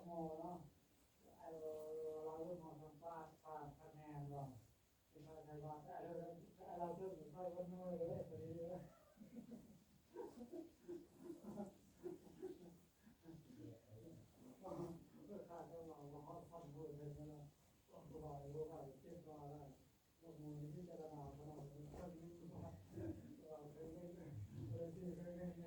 ເນາະ ເອີ ເຮົາເລີ່ມເຮົາທຳປາດ ປາດຄະແນນບໍ່ ທີ່ວ່າໃສ່ວ່າ ເອີ ເຮົາເລີ່ມໃສ່ວັນໜ່ວຍເລີຍ ພໍດີເລີຍ ເອີ ຂ້າເຈົ້າເວົ້າວ່າເຮົາທຳເລີຍ ເນາະ ເພາະວ່າເຮົາເກັບວ່າ ເຮືອນເກົ່າຂອງເຈົ້າຢູ່ ເຮືອນເກົ່າ ເຮືອນພໍ່ເຮືອນແມ່ເພິ່ນກະຢູ່ຫັ້ນໃດ໋ ເຮືອນ ເຮືອນ ເຮືອນພໍ່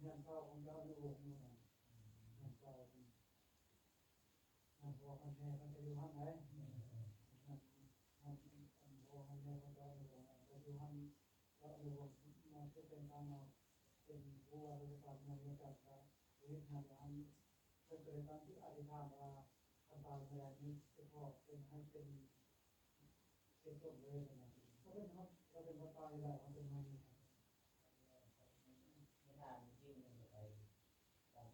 ເຮືອນແມ່ຂອງເຈົ້າຢູ່ຫັ້ນ ເຈົ້າຢູ່ຫັ້ນ ເຈົ້າຢູ່ຫັ້ນ ມັນຈະເປັນທາງເນາະ ເປັນຜູ້ວ່າລາຊະການເມືອງດຽວກັນ ກະເຮັດງານຢູ່ຫັ້ນ ເພິ່ນກະເລີຍຕັ້ງຈິດອະທິຖານວ່າ ຄັນຕາຍເມື່ອໃດນີ້ ຈະຂໍເປັນ ໃຫ້ເປັນ ເປັນຕົ້ນເລີຍນະ ເຂົາເປັນ ເຂົາເປັນວັດປ່າຢູ່ໃດ ເຂົາເປັນມາຢູ່ໃດ ເວລາມີຈິງມັນຈະໄປຕ່າງປະເທດ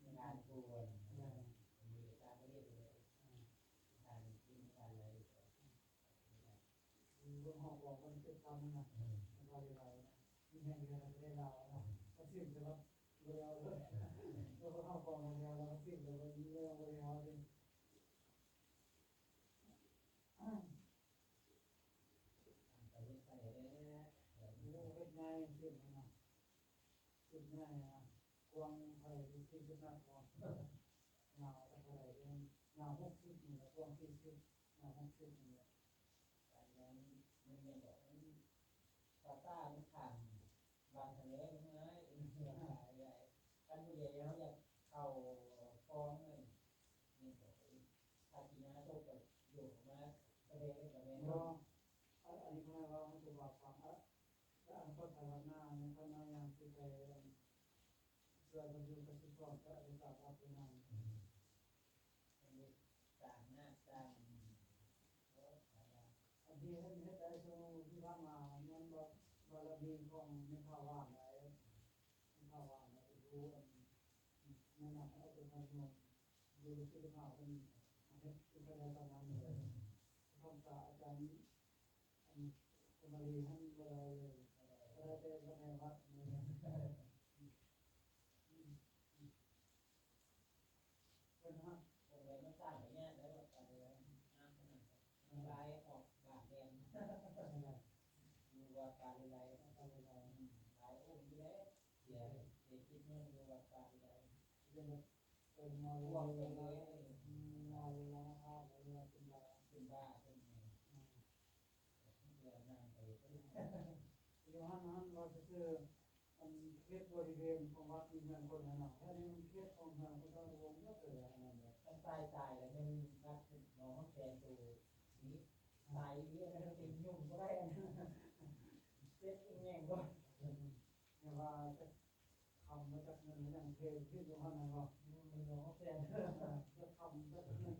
ເວລາທີ່ ເອີ ມີຕ່າງປະເທດເລີຍ ເອີ ເວລາມີຈິງເວລາໃດ ເລື່ອງຮອບກອງມັນເກັບຄຳນະ ເອີ ມັນວ່າໄດ້ຫຼາຍນະ ມີແຮງເຮືອນກໍໄດ້ລາວນະ ກໍສິ້ນແຕ່ວ່າບໍ່ໄດ້ເອົາເລີຍ ເລື່ອງຮອບກອງແລ້ວ ກໍສິ້ນແຕ່ວ່າບໍ່ໄດ້ເອົາເລີຍ ໂອ້ ເຮັດໃຫຍ່ ເຮັດໃຫຍ່ນະ ເຮັດໃຫຍ່ນະ ກວ້າງເທົ່າໃດ ສີ່ສິບແມັດບໍ່ ຍາວເທົ່າໃດ ຍາວຫົກສິບນີ້ແຫຼະ ກວ້າງສີ່ສິບ ຍາວຫົກສິບນີ້ແຫຼະ ອັນນັ້ນມັນແມ່ນບໍ່ ມັນ ພາສາມັນຂ້າມ ບາງທະເລ ມັນງ່າຍ ມັນງ່າຍ ຄັນຜູ້ໃດເຮົາຢາກເຂົ້າຄອງນັ້ນ ແມ່ນບໍ່ ພາສີນາສົກກໍໂຍກອອກມາ ທະເລກໍແມ່ນ ບໍ່ ອັນ ອັນນີ້ເພິ່ນເວົ້າໃຫ້ຕົວບາບຟັງ ອະ ແລະ ອັນເພິ່ນໄປວັດນາ ໃນຕອນນັ້ນຍັງຊິໄປ ເພື່ອເພິ່ນຢູ່ກະສິກອນ ກໍໄດ້ຕາມຮັບເພິ່ນນັ້ນ ຕາມນາ ຕາມ ອັນທີ່ເຫັນເຮັດໄດ້ຊ່ວງທີ່ຜ່ານມາ ມັນບາ ບາລະມີຂອງແມ່ຂາວຫວານໄດ໋ ແມ່ຂາວຫວານໄດ້ເປັນຜູ້ ອັນ ແນະນຳໃຫ້ອອກເປັນພະຍານ ຢູ່ລູກສິດລູກຫາເພິ່ນເຮັດເປັນໄປໄດ້ຕາມນັ້ນເລີຍ ຄວາມສາອາຈານ ອັນ ສະມາລີຫັ້ນບໍ່ໄດ້ເລີຍ ບໍ່ໄດ້ແຕ່ວັດໃນວັດນີ້ ເພິ່ນຮັກ ບໍ່ໄດ້ມາສ້າງໄປຍາກໄດ້ ວັດປ່າເລີໄລ ນ້ຳຂະໜາດ ລາຍອອກບາດແດງ ຢູ່ວັດປ່າເລີໄລ ວັດປ່າເລີໄລ ອືມ ຫຼາຍອົງຢູ່ເດ້ ເສຍ ເສຍຊີວິດຍ້ອນຢູ່ວັດປ່າເລີໄລ ເປັນ ເປັນມະເຮັງ ເປັນເລີຍ ອືມ ມະເຮັງ ເປັນບ້າ ເປັນບ້າ ເປັນຫຍັງ ອືມ ເພື່ອນາງໄປ ຢູ່ຫັ້ນ ຫັ້ນວ່າຊື່ໆ ອັນເຂດບໍລິເວນຂອງວັດມີເຮືອນຄົນຫັ້ນນະ ແຖວນີ້ມັນເຂດຂອງເຮືອນຂອງເຈົ້າຢູ່ວົງເບິດເລີຍ ອັນນັ້ນແຫຼະ ຄັນຕາຍຕາຍແລ້ວແມ່ນວັດໜອງແສນໂຕນີ້ ຕາຍອີ່ຫຼີ ອັນນັ້ນເປັນຫຍຸ້ງບໍ່ໄດ້ ອັນນັ້ນເຈັບອີ່ຫຍັງບໍ່ ແຕ່ວ່າ ເງິນຫຍັງເທຖິ້ມຢູ່ຫັ້ນແມ່ນບໍ່? ເງິນຂອງແສນ ເອີ ຈັກຄຳຈັກເງິນ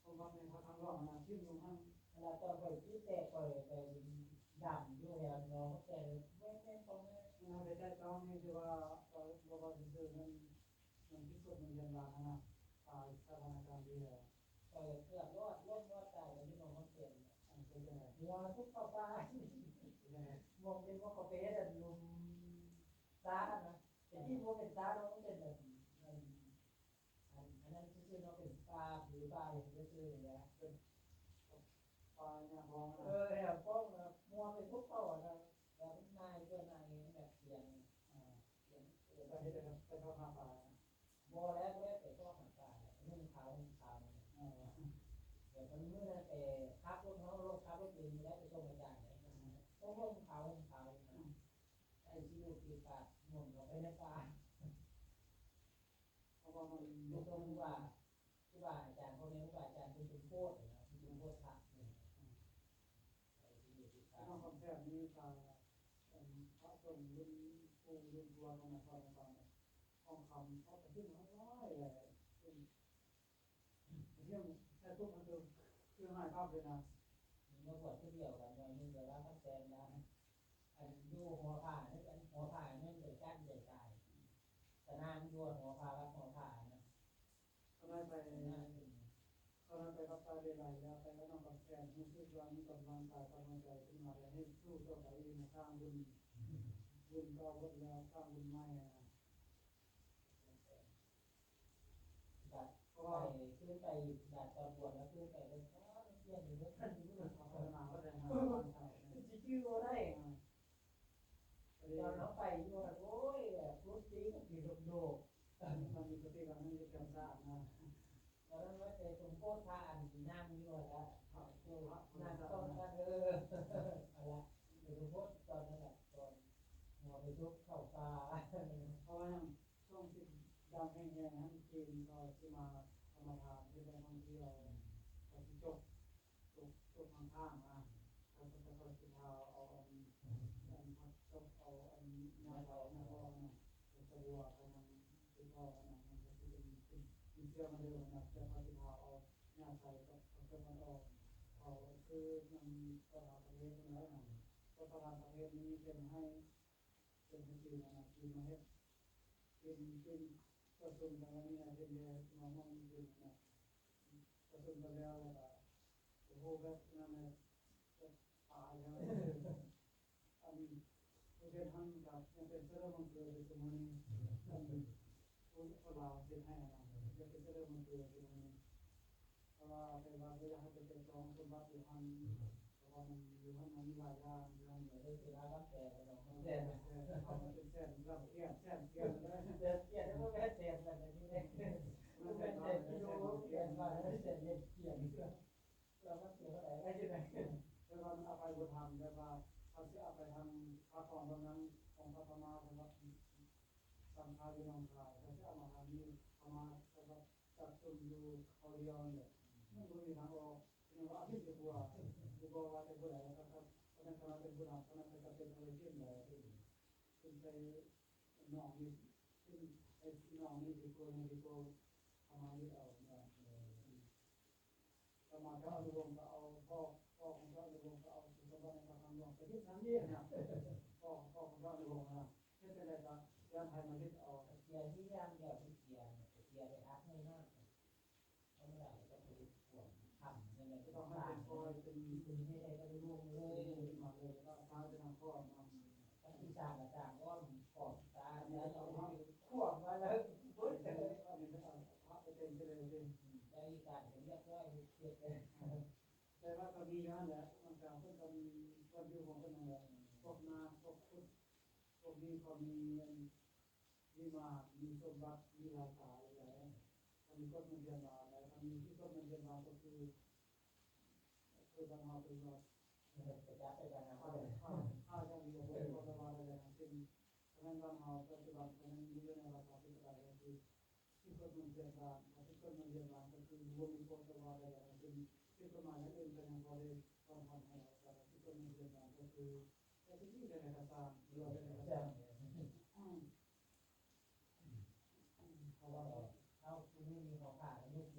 ສົມບັດໃນພະຄຳຫຼວງຫັ້ນນະ ຖິ້ມຢູ່ຫັ້ນ. ເວລາຕອນຂ້ອຍຈິດແຕກ ຂ້ອຍໄປດຳຢູ່ແຖວໜອງແສນ ແມ່ນໆ ຂອງແມ່ ເຮົາໄດ້ໄຕ່ຕອງນີ້ ຄືວ່າ ເວົ້າ ເວົ້າຊື່ໆ ມັນ ມັນຜິດກົດໝາຍເລື່ອງລາວຫັ້ນນະ ຕາຍສະຖານະການດີແລ້ວ ຂ້ອຍເກືອບລອດ ລົ້ມລອດຕາຍຢູ່ໜອງແສນ. ອັນເປັນຈັ່ງໃດ? ເຮືອທຸບເຂົ້າປ່າ ເປັນຈັ່ງໃດ? ໝ່ອງເປັນໝ່ອງເຂົາໄປເຮັດອັນຫຼຸມຊານະ ແຕ່ທີ່ບໍ່ເປັນຊາເນາະ ມັນເປັນແບບ ອັນ ອັນ ອັນນັ້ນຊື່ໆເນາະ ເປັນປ່າຜືປ່າຫຍັງຊື່ໆນີ້ແຫຼະ ເປັນປ່າຫຍ້າບອງນະ ເອີ ຫຍ້າບອງນະ ໝ່ອງເປັນພູເຂົາຫັ້ນນະ ແລ້ວມັນນາຍ ເພື່ອນາຍແບບສຽງ ອ່າ ສຽງ ເອີ ໄປເຮັດໄປຊອກຫາປານະ ບໍ່ແລ້ວ ບໍ່ໄດ້ໄປຊອກຫາປາແຫຼະ ນຸ່ງຂາວ ນຸ່ງຂາວ ເອີ ແບບມື້ນັ້ນໄປຂັບລົດ ເຮົາລົດ ຂັບລົດເອງ ແລ້ວໄປສົ່ງອາຈານເດ້ ໂອ້ ນຸ່ງຂາວ ນຸ່ງຂາວ ອືມ ໃສ່ຊິໂນຕິກາດ ໜູນເຂົ້າໄປໃນປ່າ ເພາະວ່າມັນ ຢູ່ຕົງວ່າ ຄູບາອາຈານ ພໍ່ແມ່ຄູບາອາຈານເພິ່ນສົມໂພດນະ ເພິ່ນສົມໂພດພະ ອືມ ໃສ່ຊິໂນຕິກາດ ນ້ອງຄຳແສນນີ້ກະ ເປັນພະສົງລຸ້ນປູ່ລຸ້ນທວດຂອງນະຄອນຫຼວງ ທອງຄຳ ເຂົາກະເປັນຫຼາຍແຫຼະ ເປັນ ຮຽນແທ້ຕຸກຫັ້ນຄື ຄືຫາຍຄັກເລີຍນະ ມາບວດຄືດຽວກັນ ໜ້ອຍໜຶ່ງກໍລາວຄຳແສນນະ ອັນຢູ່ຫໍພານີ້ ອັນຫໍພານັ້ນໄດ້ຈັນໄດ້ຕາຍ ຕະນາງຢູ່ຫໍພາວັດຫໍພານະ ເຂົາໄດ້ໄປ ຕະນາງ ເຂົາໄດ້ໄປກັບຕາເດໄລ ແລ້ວໄປກັບນ້ອງຄຳແສນ ຮູ້ສຶກວ່າມີກຳລັງກາຍກຳລັງໃຈຂຶ້ນມາ ແລະ ເຮັດສູ້ຕໍ່ໄປອີກນະ ສ້າງບຸນ ບຸນເກົ່າເບິດແລ້ວ ສ້າງບຸນໃໝ່ນະ. ບັດໄປ ຄືໄປບາດຕອນບວດ ແລ້ວຄືໄປເບິ່ງ ອໍ ມັນປ່ຽນໄປເບິດ ມັນຢູ່ເນາະ ພັດທະນາໄປແລ້ວນະ ມັນຊິຈື່ບໍ່ໄດ້ ອ່າ ຕອນເຮົາໄປຢູ່ຫັ້ນ ໂອ້ຍ ແບບທຸບຕີກັນເປັນໂດກໆ ມັນມີສະຕິການນັ້ນຢູ່ແຄມຊາດນະ ຕອນນັ້ນວ່າແຕ່ສົມໂພດພະອັນນັ່ງຢູ່ຫັ້ນລະ ພະໂພດພະ ນັ່ງຕ້ອງກັນ ເອີ ຫັ້ນລະ ສົມໂພດຕອນນັ້ນລະ ຕອນຫົວໄປຕົກເຂົ້າປ່າ ເພາະວ່າຫຍັງ ຊ່ວງທີ່ດັງແຮງໆນັ້ນ ຈີນເຂົາຊິມາທຳມະທານ ເຮັດແຫຼ່ງທ່ອງທ່ຽວ ເຂົາຊິຈົກ ຕົກ ຕົກຂ້າງໆນະ ເຂົາ ເຂົາ ເຂົາຊິພາເອົາອັນ ອັນຜັກຕົກ ເອົາອັນຫຍ້າເຖົາຫຍ້າອ່ອນນະ ເຂົາສະບົວ ເຂົາຍັງຕິດຕໍ່ນະ ມັນກໍຊິເປັນ ເປັນ ເປັນເຊື້ອມາເດີນະ ແຕ່ເຂົາຊິພາເອົາຫຍ້າໄຊກັບຜັກຕົກອ່ອນໆ ເຂົາຄືນຳປະທານປະເທດຫັ້ນແຫຼະນະ ປະທານປະເທດນີ້ເຊັນໃຫ້ ເປັນຈັ່ງຊີ້ນະ ຈີນມາເຮັດ ເປັນ ເປັນປະຊຸມກັນແລ້ວນີ້ນະ ເຫັນແຕ່ມາມອງເຫັນນະ ປະຊຸມກັນແລ້ວ ແລ້ວກະ ໂອ້ໂຫ ແບບນັ້ນແຫຼະ ແບບຕາຍແລ້ວ ອັນ ປະເທດຫັ້ນກະຍັງເປັນເຊື້ອໂລກມັງເກີດຢູ່ຊຸມື້ນີ້ ອັນ ຄົນ ຄົນລາວເຮັດໃຫ້ນະ ຍັງເປັນເຊື້ອໂລກມັງເກີດຢູ່ຊຸມື້ນີ້ ເພາະວ່າ ແຕ່ວ່າບໍ່ຢາກໃຫ້ໄປແຕະຕ້ອງສົມບັດຢູ່ຫັ້ນ ເພາະວ່າມັນຢູ່ຫັ້ນມັນມີຫຼາຍຢ່າງ ຢູ່ຫັ້ນເລີຍ ເວລາລຳແປນເນາະ ແຕ່ ແຕ່ເຮົາມັນເປັນແສນລຳກຽນ ແສນກຽນເລີຍ ແສນກຽນ ບໍ່ແມ່ນແສນແບບນີ້ເດ້ ມັນແມ່ນແສນກິໂລ ແສນບາດ ແສນເຮັດກຽນ ແລ້ວມັນເສຍເທົ່າໃດໄດ້ຈັ່ງໃດ ແຕ່ວ່າມັນເອົາໄປບໍ່ທັນ ແບບວ່າເຮົາຊິເອົາໄປທາງພາກອອນເທົ່ານັ້ນ ຂອງພາກພະມ້າ ແຕ່ວ່າ ສັງຂາຢູ່ໜອງຄາຍ ແລ້ວຊິເອົາມາທາງນີ້ ເອົາມາແລ້ວກໍຈັບກຸມຢູ່ຄາວດຽວນີ້ແຫຼະ ມັນບໍ່ມີທາງອອກ ຍັງວ່າອາທິດກວ່າ ບໍ່ວ່າແຕ່ຜູ້ໃດ ຄັນ ຄັນ ຄັນເປັນຜູ້ນຳ ຄັນເປັນກະເປັນອາໄລຂຶ້ນແລ້ວ ຂຶ້ນໄປໜອງນີ້ ຂຶ້ນໄປໜອງນີ້ດີກວ່າ ດີກວ່າເອົາມາເຮັດເອົາ ສະມາເຈົ້າອະນຸວົງກໍເອົາ ພໍ່ ພໍ່ຂອງເຈົ້າອະນຸວົງກໍເອົາສົມບັດໃນພະຄຳຫຼວງໄປເຮັດນຳເອງນະ ພໍ່ ພໍ່ຂອງເຈົ້າອະນຸວົງນະ ເຮັດຈັ່ງໃດກໍຢ້ານໃຜມາຍຶດເອົາ ເສຍທີ່ຢ່າງດຽວທີ່ເສຍ ເສຍໄດ້ອັດໃຫ້ນະ ທຳມະດາກໍຕ້ອງໄປເຮັດຂວາງທຳ ຈັ່ງໃດກໍຕ້ອງໃຫ້ເປັນ ເປັນ ເປັນໃຫ້ໄດ້ອະນຸວົງເລີຍ ເປັນມາເລີຍ ກໍສ້າງເປັນນຳຂອງນະ ທີ່ສ້າງກໍສ້າງອ້ອມຂອບຕາ ແລ້ວເອົາຂວາງມາແລ້ວ ເບິດເລີຍ ອັນນີ້ເອົາພະໄປເຕັມໄປເລີຍ ອືມ ແລ້ວອີກການກໍຮຽບຮ້ອຍ ເຮັດ ແຕ່ວ່າກໍມີຢູ່ຫັ້ນແຫຼະ ບາງເຈົ້າເພິ່ນກໍມີບ່ອນຢູ່ຂອງເພິ່ນນັ້ນແຫຼະ ພວກນາກ ພວກຄຸດ ພວກນີ້ເຂົາມີອັນ ມີມາ ມີສົມບັດ ມີລາຄາຫຼາຍ ຄັນມີກົດເງິນເດືອນບາດ ຄັນມີທີ່ກົດເງິນເດືອນບາດກໍຄື ຄືບ້ານເຮົາເອີ້ນວ່າ ໄປຈັບໄປກັນນະ ຂ້າ ຂ້າ ຂ້າຢ່າງດຽວ ບໍ່ມີກົດຕະວາດໃດໆທັງສິ້ນ ສະນັ້ນບ້ານເຮົາປັດຈຸບັນກໍຍັງຢູ່ໃນລາຄາທິປະໄຕ ກໍຄື ທີ່ກົດເງິນເດືອນບາດ ທີ່ກົດເງິນເດືອນບາດກໍຄືບໍ່ມີກົດຕະວາດໃດໆທັງສິ້ນ ທີ່ກົດໝາຍຢ່າງອື່ນກໍຍັງພໍໄດ້ຜ່ອນຜັນໃຫ້ເຮົາ ແຕ່ທີ່ກົດເງິນເດືອນບາດກໍຄື ແຕ່ທີ່ນີ້ໃດໆກໍຊ່າງ ຫຼືວ່າໃດໆກໍຊ່າງ ອືມ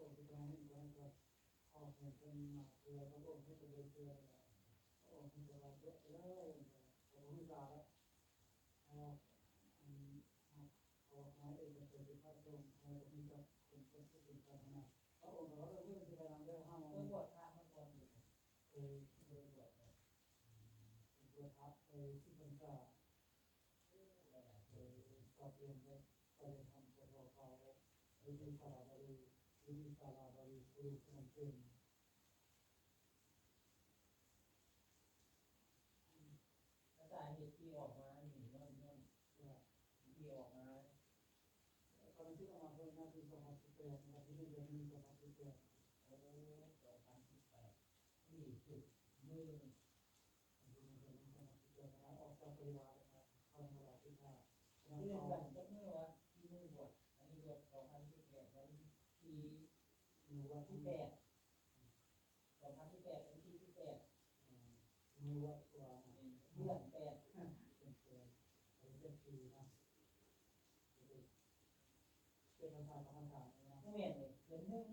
ອອກໄປທາງນັ້ນ ກໍຂໍໃຫ້ເພິ່ນມາເທື່ອ ພະອົງໃຫ້ໄປເທື່ອ ພະອົງໃຫ້ສະບາຍໃຈໄປເລີຍ ກໍບໍ່ມີສາລະ ເພາະວ່າ ອັນ ເຮົາ ເຮົາເອກະເພດພະສົງ ເຮົາກໍມີແຕ່ເປັນຄົນທີ່ເປັນສາທາລະນະ ພະອົງກໍວ່າ ເອີ ມື້ນີ້ຊິໄປນຳເດີ ຫ້າໂມງ ເພິ່ນບວດພະມາກ່ອນຢູ່ ເອີ ເພິ່ນບວດ ເພິ່ນບວດພະໄປສິບພັນສາ ເອີ ກໍປ່ຽນໄປ ໄປທຳສະເພາະເຂົາ ຢູ່ທີ່ສະລະບູລີ ຢູ່ທີ່ສະລະບູລີ ຜູ້ນຳເປັນ ສາເຫດທີ່ອອກມານີ້ຍ້ອນ ຍ້ອນທີ່ອອກມາ ຕອນນັ້ນທີ່ອອກມາເພິ່ນນະ ປີສອງພັນສິບແປດ ວັນທີໜຶ່ງ ເດືອນໜຶ່ງ ສອງພັນສິບແປດ ໂອ້ ສອງພັນສິບແປດ ນີ້ຈຸດມື້ ອອກຈາກປະລິວານ ເຂົ້າມາລາສິກຂາ ເດືອນກັນຈັກມື້ວະ ທີ່ມື້ບວດ ອັນນີ້ບວດສອງພັນສິບແປດ ວັນທີ ມື້ວັນທີແປດ ສອງພັນສິບແປດ ວັນທີສິບແປດ ອືມ ມື້ວັນຕົວ ເດືອນແປດ ເດືອນແປດ ເປັນເຈັດປີເນາະ ເຈັດພັນສາມ ສອງພັນສາມເນາະ ບໍ່ແມ່ນເດ ເດືອນໜຶ່ງ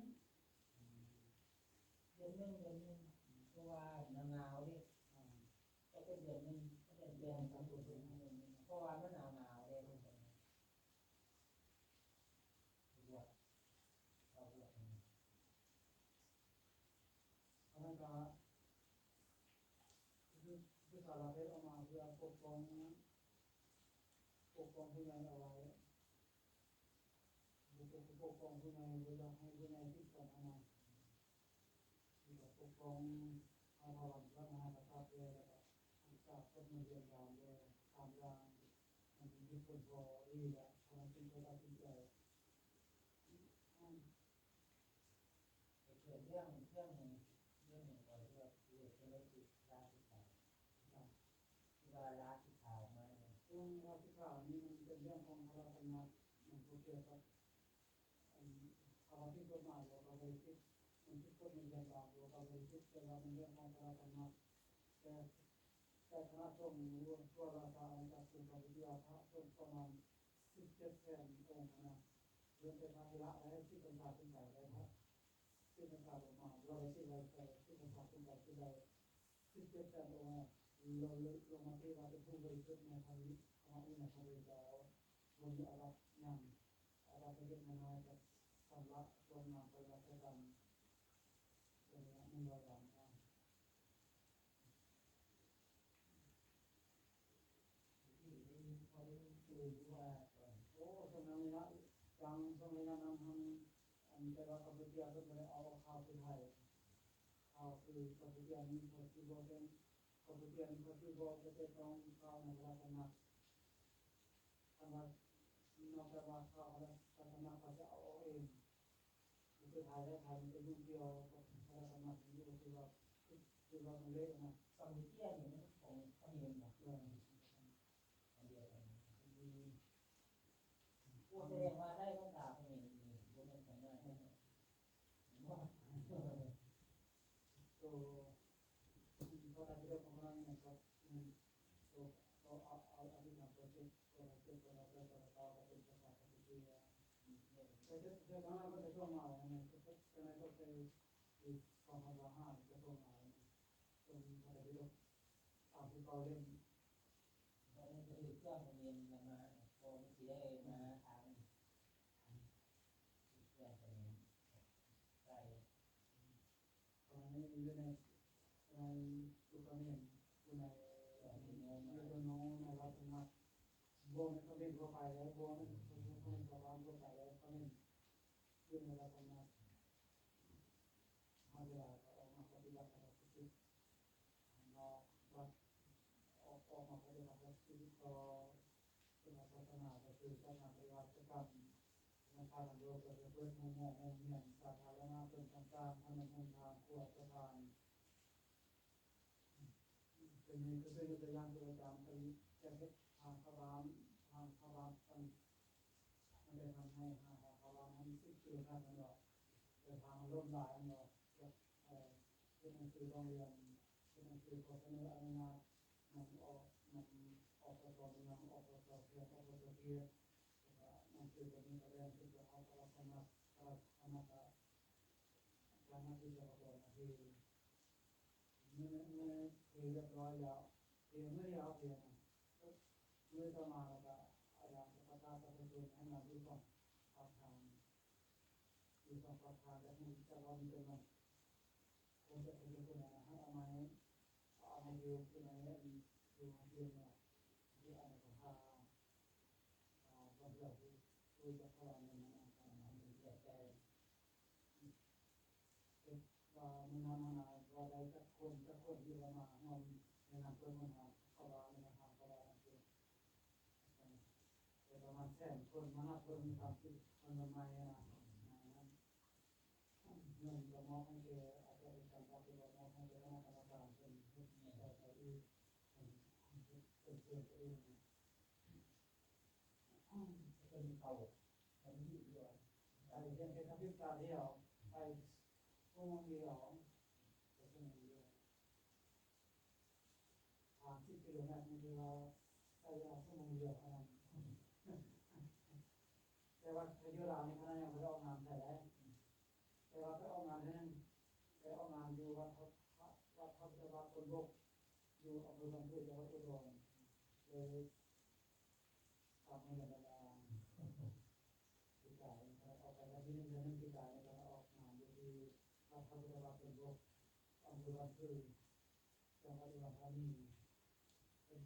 ອືມ ເດືອນໜຶ່ງ ເດືອນໜຶ່ງ ເພາະວ່າໜາວໆເດ້ ອືມ ກໍເປັນເດືອນໜຶ່ງ ເດືອນແປດ ເພາະວ່າມັນໜາວໆເດ້ ບວດ ເຂົ້າບວດ ອັນນັ້ນກໍຄື ຄືສາລະເພດອອກມາເພື່ອປົກປ້ອງ ປົກປ້ອງຜູ້ໃຫຍ່ເອົາໄວ້ ປົກ ປົກປ້ອງຜູ້ໃຫຍ່ ບໍ່ຢາກໃຫ້ຜູ້ໃຫຍ່ຜິດກັນຫັ້ນນະ ແລ້ວກໍປົກປ້ອງພະ ພະບາດພະມະຫາກະສັດແດ່ ແລ້ວກໍຮັກສາກົດມະລຽນຕາມແດ່ ສາມຢ່າງ ມັນມີຜົນພໍດີແຫຼະ ເພາະມັນເປັນການຕັດສິນໃຈ ເລື່ອງ ເລື່ອງ ເລື່ອງຫຍັງກໍເລື່ອງ ເລື່ອງລາສິກຂາ ທີ່ວ່າລາສິກຂາອອກມານີ້ ເລື່ອງລາສິກຂານີ້ມັນເປັນເລື່ອງຂອງພະລາຊະອຳນາດ ມັນບໍ່ກ່ຽວກັບ ອັນ ຄຳວ່າຜິດກົດໝາຍ ຫຼືວ່າກໍບໍ່ໄດ້ຜິດ ມັນຜິດກົດໝາຍຢ່າງບາງ ຫຼືວ່າກໍບໍ່ໄດ້ຜິດ ແຕ່ວ່າມັນເລື່ອງຂອງພະລາຊະອຳນາດ ແຕ່ ແຕ່ຄະນະສົງທົ່ວລາຊະອານາຈັກ ເປັນກຳມະທິການພະສົງປະມານສິບເຈັດແສນອົງຫັ້ນນະ ເລີ່ມແຕ່ພະເຖລະໄດ້ສິບພັນສາຂຶ້ນໄປ ໄດ້ພະສິບພັນສາລົງມາ ລາວໄດ້ສິບໄດ້ ສິບພັນສາຂຶ້ນໄປ ຄືໄດ້ສິບເຈັດແສນອົງ ລາວລົງມະຕິວ່າເປັນຜູ້ບໍລິສຸດໃນທຳ ທຳມະວິໄນຂອງພະເຈົ້າ ບໍ່ມີອາບັດຫຍັງ ອາບັດເລັກໆນ້ອຍໆ ກໍຊຳລະສ່ວນໜ້າໄປລະຊະກັນ ເປັນລະໜຶ່ງຮ້ອຍວັນເນາະ. ໂອ້ ຊ່ວງໄລຍະ ຈັ່ງຊ່ວງໄລຍະນັ້ນຫັ້ນ ອັນ ແຕ່ວ່າກຳປູເຈຍເພິ່ນບໍ່ໄດ້ເອົາຂ່າວຄືໄທ ຂ່າວຄືກຳປູເຈຍນີ້ເຂົາຊິບໍ່ແຈ້ງ ກຳປູເຈຍນີ້ເຂົາຊິບໍ່ໄປແຕະຕ້ອງຂ່າວໃນພະລາຊະອຳນາດ ຄັນວ່ານອກຈາກວ່າຂ່າວພະລາຊະອຳນາດເຂົາຈະເອົາອອກເອງ ຄືໄທໄດ້ ໄທມັນໄປຫຍຸ້ງກ່ຽວກັບພະລາຊະອຳນາດຢູ່ ຖືວ່າ ຖືວ່າມັນເລະນະ ກຳປູເຈຍນີ້ມັນຂອງຂະເໝນບໍ? ເອີ ອັນດຽວກັນ ໂອ້ ສະແດງວ່າໄດ້ພາສາຂະເໝນນີ້ ບໍ່ແມ່ນຂອງໄທ ໂຕ ພະໄຕປິດົກຂອງເຮົານີ້ນະຄັບ ໂຕ ເອົາ ເອົາ ອະທິຖານເປີເຈັດ ເປີເຈັດ ເປີເກົ້າ ເປັນພາສາກຳປູເຈຍ ແຕ່ ແຕ່ທາງນັ້ນເພິ່ນຈະສົ່ງມາແລ້ວນະ ເພິ່ນ ເພິ່ນໃນເຂົາໃຈ ປີສອງພັນຊາວຫ້າ ຈະສົ່ງມາແລ້ວນະ ເປັນພະໄຕປິດົກ ເວົ້າເລື່ອງ ເວົ້າເລື່ອງກະດູກເຄື່ອງຂອງເມນນຳມາ ເພາະມັນຊິໄດ້ມາທາງເຄື່ອງຂອງເມນ ໃສ່ ເພາະມັນຢູ່ໃນ ໃນສຸກເມນ ຢູ່ໃນ ຢູ່ໃນລັກສະນະ ບໍ່ແມ່ນຄອມເມັນທົ່ວໄປແລ້ວ ບໍ່ແມ່ນຄອມເມັນຊາວບ້ານທົ່ວໄປແລ້ວ ຄອມເມັນຢູ່ໃນລັກສະນະ ເວລາເຂົາອອກມາປະຕິບັດ ເຂົາກໍຄິດ ມາວັດ ອອກ ອອກມາປະຕິບັດ ກໍຄືຕໍ່ພຸດທະສາສະໜາ ກໍຄືສາສະໜາປະຕິວັດກຳ ທະນາຄານໂລກ ກໍຄືເປີດໂຮງໝໍໂຮງຮຽນສາທາລະນະເປັນຕ່າງໆ ຖະໜົນຫົນທາງ ຂົວສະພານ ເປັນ ຄືຍົກຕົວຢ່າງ ຄືອາຈານເພິ່ນຈະເຮັດທາງເຂົ້າບ້ານ ທາງເຂົ້າບ້ານ ເພິ່ນໄດ້ທຳໃຫ້ ຫາທາງເຂົ້າບ້ານນັ້ນ ສິບກິໂລແມັດ ແມ່ນບໍ່? ແຕ່ທາງມັນລົ້ມຫຼາຍ ແມ່ນບໍ່? ເຮັດ ເຮັດໜັງສືຮ້ອງຮຽນ ເຮັດໜັງສືຂໍສະເໜີອະນຸຍາດນຳ ອອກ ນຳ ອປຊ ນຳ ອປຊ ແຂວງ ອປຊ ເຂດ ແລ້ວກໍໜັງສືຕົວນີ້ກໍແລ່ນຂຶ້ນໄປຮອດພະລາຊະອຳນາດ ພະລາຊະອຳນາດ ເຈົ້າໜ້າທີ່ ເຈົ້າໜ້າທີ່ ເມື່ອ ເມື່ອເພຮຽບຮ້ອຍແລ້ວ ເພມື້ດຽວ ເພນະ ມື້ຕໍ່ມາແລ້ວກໍອາຈານກໍປະກາດປະຊາຊົນໃຫ້ມາຢູ່ສອງປາກທາງ ຢູ່ສອງປາກທາງ ແລ້ວຮູ້ຈັກວ່າມີຈຳນວນຄົນຈະເປັນຄົນໃຫ້ເອົາໄມ້ ເອົາໄມ້ຢູ່ ຢູ່ໃນ ຢູ່ໂຮງຮຽນເນາະ ທີ່ອັນນັ້ນກໍພາ ອ່າ ບໍ່ເຊື່ອ ຜູ້ ຜູ້ຈັກພະລາເງິນນັ້ນ ເອົາໄປໃຫ້ແຈກ ເຮັດວ່າມື້ນັ້ນຫັ້ນນະ ວ່າໄດ້ຈັກຄົນ ຈັກຄົນທີ່ວ່າມາຮ່ວມໃນງານເປີດໂຮງຮຽນ ເຂົາວ່າໃນງານເຂົາວ່ານັ້ນຄື ໄດ້ປະມານແສນຄົນ ມານັບເບິ່ງຕາມທີ່ເພິ່ນນຳໃໝ່ຫັ້ນນະ ເງິນກໍມອບໃຫ້ແກ່ ອາຈານ ການປະຕິບັດ ມອບໃຫ້ແກ່ຄະນະກຳມະການເພິ່ນເຮັດໃຫ້ເຈົ້າເຈົ້າອີກ ເພິ່ນເຮັດເປັນເພື່ອນຕົວເອງ ເປັນເຂົາ ໄປຮຽນເຮັດທຳອິດຕາດຽວ ໄປຊົ່ວໂມງດຽວ ໄປຊົ່ວໂມງດຽວ ສາມສິບກິໂລແມັດ ນີ້ຄືວ່າໃຊ້ເວລາຊົ່ວໂມງດຽວເທົ່ານັ້ນ ແຕ່ວ່າໄປຢູ່ລາວນີ້ ຂະໜາດຍັງບໍ່ໄດ້ອອກງານໃສໄດ້ ແຕ່ວ່າໄປອອກງານເທື່ອໜຶ່ງ ໄປອອກງານຢູ່ວັດພະ ວັດພະພຸດທະບາດຄົນບົກ ຢູ່ອຳເພີບ້ານຜືດ ຈັງຫວັດອຸດົນ ເລີຍ ຕາມເຮືອນບັນດາ ປີກາຍ ອອກໄປວັນທີໜຶ່ງ ເດືອນໜຶ່ງ ປີກາຍ ແລ້ວກໍອອກງານຢູ່ທີ່ວັດພະພຸດທະບາດເປັນບົກ ອຳເພີບ້ານຜືດ ຈັງຫວັດອຸດອນທານີ ເປັນ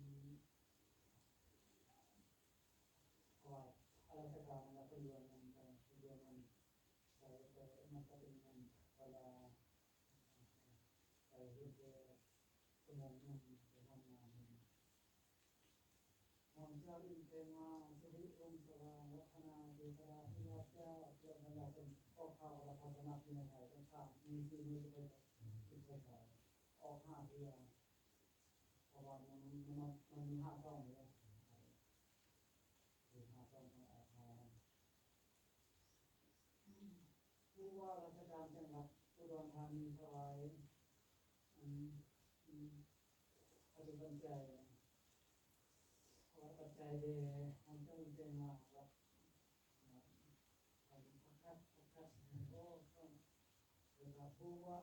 ເພາະວ່າລາຊະການເວລາເພິ່ນລວມເງິນກັນ ເພິ່ນລວມເງິນ ໄປ ໄປ ມັນກໍເປັນເງິນເວລາ ໄປເຮັດແຕ່ຊົ່ວໂມງໜຶ່ງ ໄປທຳງານໜຶ່ງ ນຳເຈົ້າອີກເປັນມາ ສິລິວົງສະຫວ່າງວັດທະນາ ເທວະດາເທວະເຈົ້າ ເທວະດາເພິ່ນອອກຂ່າວວ່າພະສະໜັກຢູ່ໃນໄທ ເພິ່ນຖາມມີສີ່ມື້ ເພິ່ນເພິ່ນໄປໃສ ອອກຫ້າເທື່ອ ເພາະວ່າມັນ ມັນ ມັນມີຫ້າຊ່ອງເດ້ ມີຫ້າຊ່ອງຂອງອາຄານ ຜູ້ວ່າລາຊະການຈັງຫວັດອຸດອນທານີຖວາຍ ອັນ ອັນ ປັດຈັຍ ຖວາຍປັດໄຈແດ່ ຂອງເຈົ້າແກ່ງາມ ແລ້ວ ອັນ ປະກາດ ປະກາດ ໂອ້ ຕ້ອງ ແລ້ວກໍຜູ້ວ່າ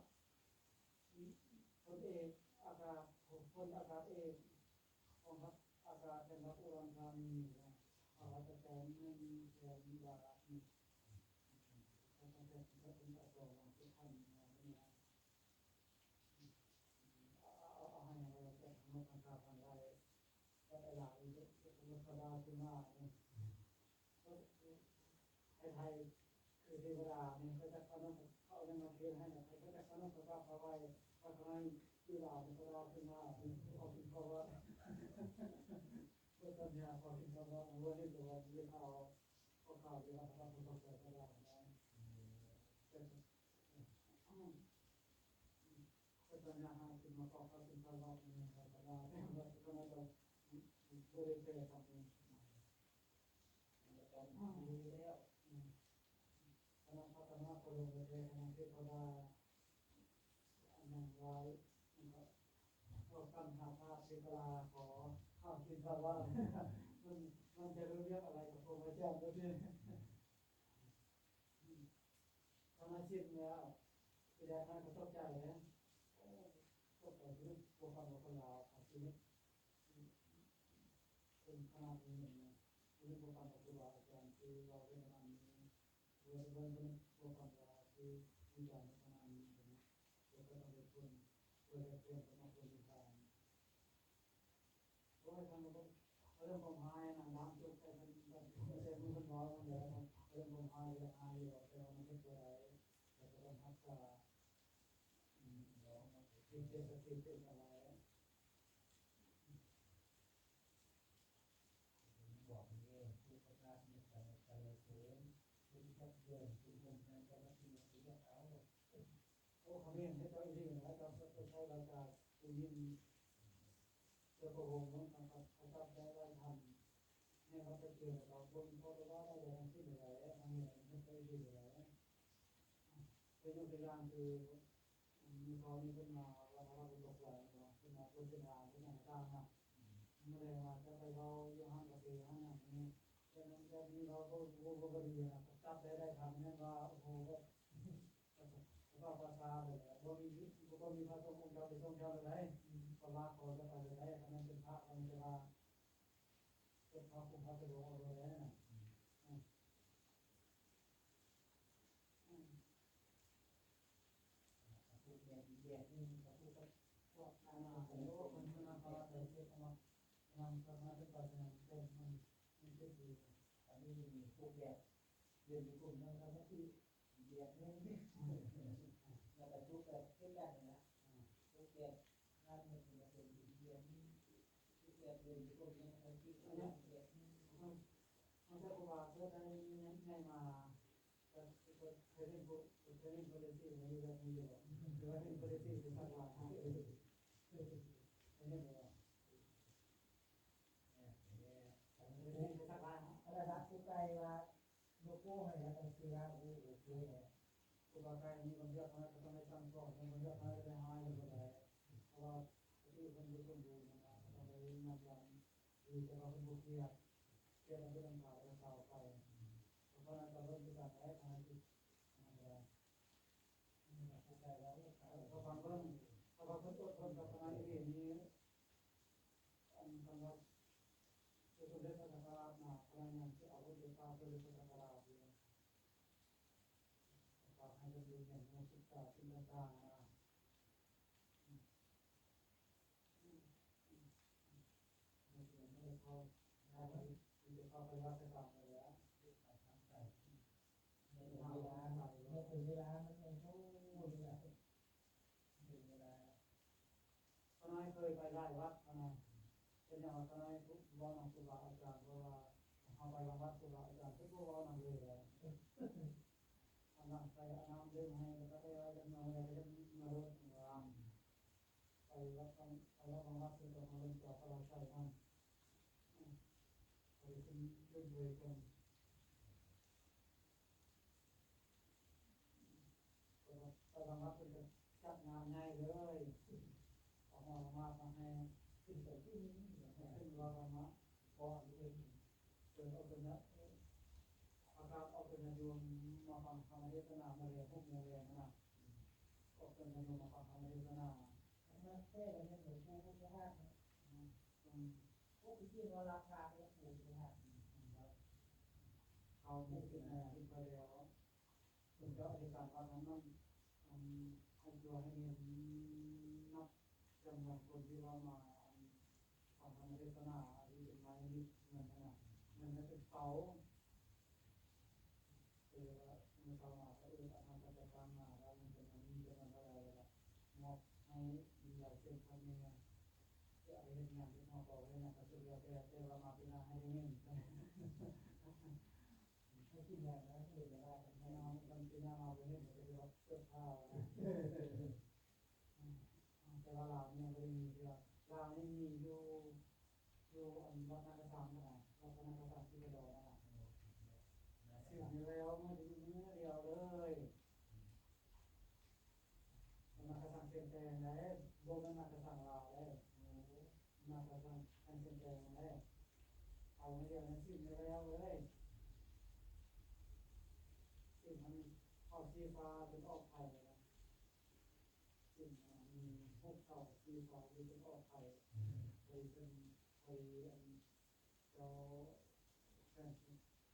ພົນເອກ ອາກາດ ພົນອາກາດເອກ ກອງທັບອາກາດ ຈັງຫວັດອຸດອນທານີ ພະລາຊະການໜຶ່ງແສນບາດ ນີ້ ເອົາ ເອົາ ເອົາໃຫ້ເຮົາແຈກທັງໝົດທັງຄາບທັງໄລ່ ແຕ່ຫຼາຍ ເທວະດາຂຶ້ນມາ ໃຫ້ໄທຄືເທວະດານີ້ ເຂົາຈັກເອົານຳ ເຂົາເອົາຫຍັງມາເທໃຫ້ ໃຫ້ເຂົາຈັກເອົານຳ ເຂົາຈັກເອົາໄວ້ ພະຄະໄນຢູ່ລາວນີ້ ເທວະດາຂຶ້ນມາ ຂໍກິນເຂົ້າວັດ ບໍ່ສັນຍາ ຂໍກິນເຂົ້າວັດ ບໍ່ເຫັນຕົວ ຊິເອົາ ເອົາຂ່າວທີ່ວ່າ ພະເຈົ້າ ພະເຈົ້າ ພະເຈົ້າ ແຕ່ ພະເຈົ້າ ພະເຈົ້າ ຫາກິນມາ ຂໍເຂົ້າກິນເຂົ້າວັດ ນີ້ ເຂົາກໍວ່າ ແຕ່ວ່າ ເຂົາກໍ ບໍ່ໄດ້ແປຄຳນີ້ ອືມ ຄະນະພັດທະນາຄົນລົງແທ້ ຄະນະເທວະດາ ອັນນັ້ນວ່າ ມັນກໍ ພວກກັນຫາທາດເທວະດາ ຂໍເຂົ້າກິນເຂົ້າວັດ ມັນ ມັນຈະຮູ້ເລື່ອງອະໄລກັບພວກອາຈານໂດຍທີ່ ອືມ ທຳມະຈິດແລ້ວ ທີ່ແລກມັນກໍຕົກໃຈເດ້ ໂອ້ ຕົກໃຈ ບໍ່ຄວນວ່າຄົນລາວເອົາຊີວິດ ບໍ່ຟັງວ່າຄືວິຈານປະມານນີ້ນະ ແລ້ວກໍຕ້ອງໄດ້ຄົນ ເພື່ອແລກປ່ຽນກັບມາຄົນທີ່ຜ່ານ ໂອ້ຍ ທາງເລື່ອງຄວາມຮ້າຍນະ ລ້າງຈົບໄປເພິ່ນ ເພິ່ນໃຊ້ມືເພິ່ນເວົ້ານັ້ນແຫຼະ ເລື່ອງຄວາມຮ້າຍຢາກຮ້າຍຢູ່ດອກ ແຕ່ວ່າມັນເຮັດບໍ່ໄດ້ ແຕ່ກໍຕ້ອງຮັກສາ ອືມ ເຮັດເສດຖະກິດເປັນອະໄລ ບອກເດ້ ຜູ້ປະກາດເມດຕາສາລະເສີນ ຜູ້ທີ່ຈັກເດືອນ ຜູ້ຫົ່ມໃນສະມາທິ ເຮັດເອົາ. ໂອ້ ຂະເໝນເຮັດເຈົ້າອີ່ຫຼີນະ ເຈົ້າ ເຈົ້າ ເຈົ້າໃຊ້ວາຈາຜູ້ຍິງ ເຈົ້າພະອົງເນາະ ເຂົາ ເຂົາຈັບໄດ້ຫຼາຍທ່ານ ແມ່ນວ່າໄປເຈີແລ້ວກໍບໍ່ມີຂໍ້ຕົກລົງໃດໆທັງສິ້ນເລີຍ ຂະເໝນເຮັດເຈົ້າອີ່ຫຼີນະ. ເປັນຍົກຕົວຢ່າງຄື ມື້ເຊົ້ານີ້ເພິ່ນມາວັດ ວັດ ວັດ ວັດ ເພິ່ນມາເປີດເສັ້ນທາງເປັນຫຍັງຕ່າງໆນະ ມື້ແລງມາຈະໄປເວົ້າຢູ່ຮ້ານກາເຟຮ້ານຫຍັງນີ້ ແບບນັ້ນແບບນີ້ ເວົ້າບໍ່ ບໍ່ ບໍ່ ບໍ່ດີນະ ຈັບໄດ້ຫຼາຍທ່ານ ແມ່ນວ່າ ໂອ້ໂຫ ແບບ ເວົ້າພາສາໄດ້ແຫຼະ ບໍ່ມີ ບໍ່ມີພະສົງອົງເຈົ້າໄປສົ່ງເຈົ້າໄດ້ ເພາະວ່າຂໍຈະໄປໄດ້ ຄັນແມ່ນເປັນພະ ຄັນແມ່ນແຕ່ວ່າເປັນພະຄຸມພະສະດວກເອົາໂລດແຫຼະນະ ອືມ ອືມ ອືມ ອາ ຜູ້ແບບ ອີກແບບໜຶ່ງ ກໍຄືກັບພວກ ອາ ໂອ້ ເພິ່ນ ເພິ່ນນຳພາໄປເຮັດເນາະ ນຳພາໄປເຮັດ ເປັນ ເປັນ ເປັນ ເປັນ ອັນນີ້ມີຮູບແບບ ເປັນກຸ່ມ ນຳສະມາທິ ແບບໜຶ່ງ ແລ້ວກໍທຸກແບບຄືກັນຫັ້ນລະ ທຸກແບບ ງານເຮັດມັນກໍເປັນອີກແບບໜຶ່ງ ທຸກແບບເປັນຄົນຍັງບໍ່ຄິດ ເອີ ແບບໜຶ່ງ ເຮົາ ເຮົາເຈົ້າກໍວ່າເກີດໄດ້ໃຫຍ່ມາ ກໍເຄີຍເຫັນຜູ້ ເຄີຍເຫັນຜູ້ເລດສີ່ມາຢູ່ແບບນີ້ຢູ່ບໍ່? ຫຼືວ່າເຫັນຜູ້ເລດສີ່ໄປສັກລາຍ ເຄີຍເຫັນບໍ່? ເອີ ເຄີຍເຫັນຜູ້ເລດສີ່ໄປສັກລາຍ ອັນນັ້ນລະ ຜູ້ໄກວ່າ ໂລໂກ້ໃຫ້ແລ້ວກໍເຊື່ອ ໂອ້ ໂອເຄແຫຼະ ຄູບາອາຈານມີຄວາມເຊື່ອ ເພິ່ນກໍຕ້ອງໄດ້ສັ່ງສອນ ເພິ່ນບໍ່ເຊື່ອ ເພິ່ນກໍໄດ້ຮ້າຍເພິ່ນກໍໄດ້ ເພາະວ່າສະຕິເພິ່ນບໍ່ສົມບູນນະ ກໍຕ້ອງໄດ້ນຳການດີ ແຕ່ວ່າເພິ່ນບໍ່ເຄຍ ເຄຍແລ້ວເພິ່ນນຳພາເພິ່ນເຊົາໄປ ເພາະນັ້ນກໍເລີ່ມຄືກັນແຫຼະ ທາງທີ່ ອັນນັ້ນກໍໄດ້ ເອີ ເຂົ້າໃຈແລ້ວ ເອີ ເຂົ້າຟັງເບິ່ງ ເພາະວ່າເພິ່ນອົດທົນກັບຄະນະອີ່ຫຼີນີ້ ອັນ ສຳລັບສົມເດັດພະສັງຄະລາດນະ ພະນາຍັງຊິເອົາເອົາເຈົ້າສົມເດັດພະສັງຄະລາດຢູ່ ກໍໃຫ້ເພິ່ນຢູ່ເຮືອນເຮົາສຶກສາສິ່ງຕ່າງໆນະ ອືມ ອືມ ອືມ ອືມ ເພິ່ນຊິໄດ້ເຂົ້າ ໄດ້ ຊິໄດ້ເຂົ້າໄປວັດໄປວາແລ້ວ ເຮັດໄປທາງໃດ ເວລາ ເວລາມັນຍັງໂຕຢູ່ ເວລາ ຂ້ານ້ອຍເຄີຍໄປຫຼາຍວັດ ຂ້ານ້ອຍ ເປັນຫຍັງວ່າຂ້ານ້ອຍເວົ້ານຳຄູບາອາຈານ ເພາະວ່າເຮົາໄປບາງວັດຄູບາອາຈານເພິ່ນບໍ່ເວົ້ານຳເລີຍ ອັນນັ້ນໃສ່ອາບນ້ຳດື່ມໃຫ້ ແລ້ວກໍໄດ້ວ່າຈະເມືອໃດກໍຈະເມືອໂລດວ່າ ໄປວັດບາງ ໄປວັດບາງວັດເພິ່ນກໍມາເບິ່ງຈອພະລາໄຊນຳ ອືມ ໄປຂຶ້ນ ຂຶ້ນເລີຍເພິ່ນ ແຕ່ວ່າ ແຕ່ວ່າວັດເພິ່ນກໍຈັດງານໃຫຍ່ເລີຍ ເອົາຫໍລະໝາດມາໃຫ້ ຂຶ້ນໄປທີ່ນີ້ ຂຶ້ນວ່າກັນມາ ເພາະອັນເພິ່ນ ເພິ່ນເອົາເປັນ ເອີ ປະກາດອອກເປັນຍາດໂຍມມາຟັງທຳມະເທດສະໜາມື້ແລງ ຫົກໂມງແລງຫັ້ນນະ ອອກເປັນຍາດໂຍມມາຟັງທຳມະເທດສະໜາ ອັນນັ້ນແທ້ແລ້ວແມ່ນຫຼວງປູ່ພຸດທະທາດເນາະ ອືມ ອືມ ໂອ້ ຄືຊິວ່າລາຄາກໍຍັງປູ່ຢູ່ຫັ້ນ ອືມ ເຂົາບໍ່ເປັນແນວນີ້ໄປແລ້ວ ເພິ່ນກໍອະທິການວັດນັ້ນ ອັນ ໃຫ້ຕົວໃຫ້ເນນນັບຈຳນວນຄົນທີ່ວ່າມາ ອັນ ຟັງທຳມະເທດສະໜາ ທີ່ເປັນມານິມິດເງິນຫັ້ນນະ ເງິນນັ້ນເປັນເປົາ ກໍເລີຍວ່າມື້ເຊົ້າມາກໍເອີ້ນອາຫານປັດຈັຍທານມາ ວ່າເງິນຈຳນວນນີ້ຈຳນວນເທົ່າໃດ ແລ້ວກໍມອບໃຫ້ມີລາຍເຊັນຂ້າງໜຶ່ງ ຈະເອົາໄປເຮັດຫຍັງ ເຮັດຫໍ່ກໍເຮັດຫຍັງກໍສຸດແລ້ວແຕ່ ແຕ່ວ່າມາປີໜ້າໃຫ້ໄດ້ເງິນ ໃຫ້ກິນຫຍັງນະ ເຮັດໄດ້ ໃຫ້ເອົາ ຄັນປີໜ້າມາບໍ່ເຮັດ ກໍຈະວ່າເກີດຂ່າວນະ ອືມ ແຕ່ວ່າລາວນີ້ຍັງບໍ່ໄດ້ມີເທື່ອ ລາວນີ້ມີຢູ່ ຢູ່ອັນວັດນາກະສັງຫັ້ນນະ ວັດນາກະສັງທີ່ກະດອນຫັ້ນນະ ເອີ ສືບໃຫ້ແລ້ວ ມື້ດຽວ ມື້ດຽວເລີຍ ອືມ ນາກະສັງຊຽງແຕງເດ້ ບໍ່ແມ່ນນາກະສັງລາວເດ້ ໂອ້ ນາກະສັງຊຽງແຕງເດ້ ເອົາໃຫ້ດຽວນັ້ນ ຊິມໃຫ້ແລ້ວເລີຍ ຊິມໃຫ້ເອົາສີຟ້າຈົນອອກໄຂ່ເລີຍນະ ຊິມໃຫ້ມີຫົກເສົາສີຟ້າຢູ່ຈົນອອກໄຂ່ ເລີຍເປັນ ເລີຍອັນ ເຈົ້າແຂວງ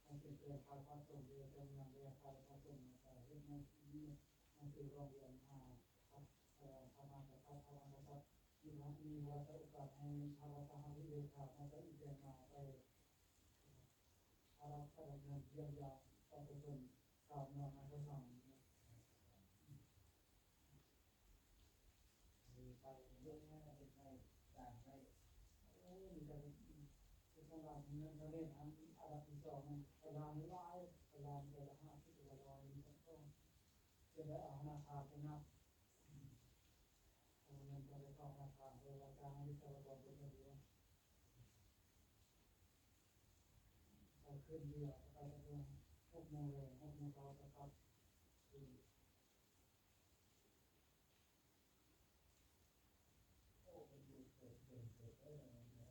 ແຂວງຊຽງແຕງຂາຍພະສົງເດ້ ແຕ່ເມືອງແລຂາຍພະສົງ ໜັງສືຮ້ອງຮຽນຫາ ພະ ເອີ ພະມະຫາກະສັດ ພະມະຫາກະສັດ ມີ ມີວາລະໂອກາດໃຫ້ພະລາຊາຫະລິເລຂາ ມາຈາກອີແປງມາໄປ ອາລັກຂະດຳເນີນຢ້ຽມຢາມປະຊາຊົນຊາວເມືອງນາຊາສັງ ໄປເບິ່ງງານເປັນໄດ້ ສ້າງໄດ້ ໂອ້ ມີແຕ່ເຮັດສຳລັບເງິນທະເລທັງອັນດັບທີສອງ ໄປລາວນີ້ຫຼາຍ ໄປລາວແຕ່ລະຫ້າສິບ ແຕ່ລະຮ້ອຍ ມີແຕ່ຂອງ ຈະໄດ້ເອົາທະນາຄານໄປນັບ ເອົາເງິນໄປເຂົ້າທະນາຄານ ເພາະວ່າຈ້າງວິສະວະກອນໄປເຮັດຢູ່ ໄປຂຶ້ນເຮືອ ໄປຕັ້ງແຕ່ຫົກໂມງແລງ ຫົກໂມງເຊົ້າ ກໍກັບຄືນ. ໂອ້ ເພິ່ນຢູ່ເກີດ ເປັນເກີດເອີ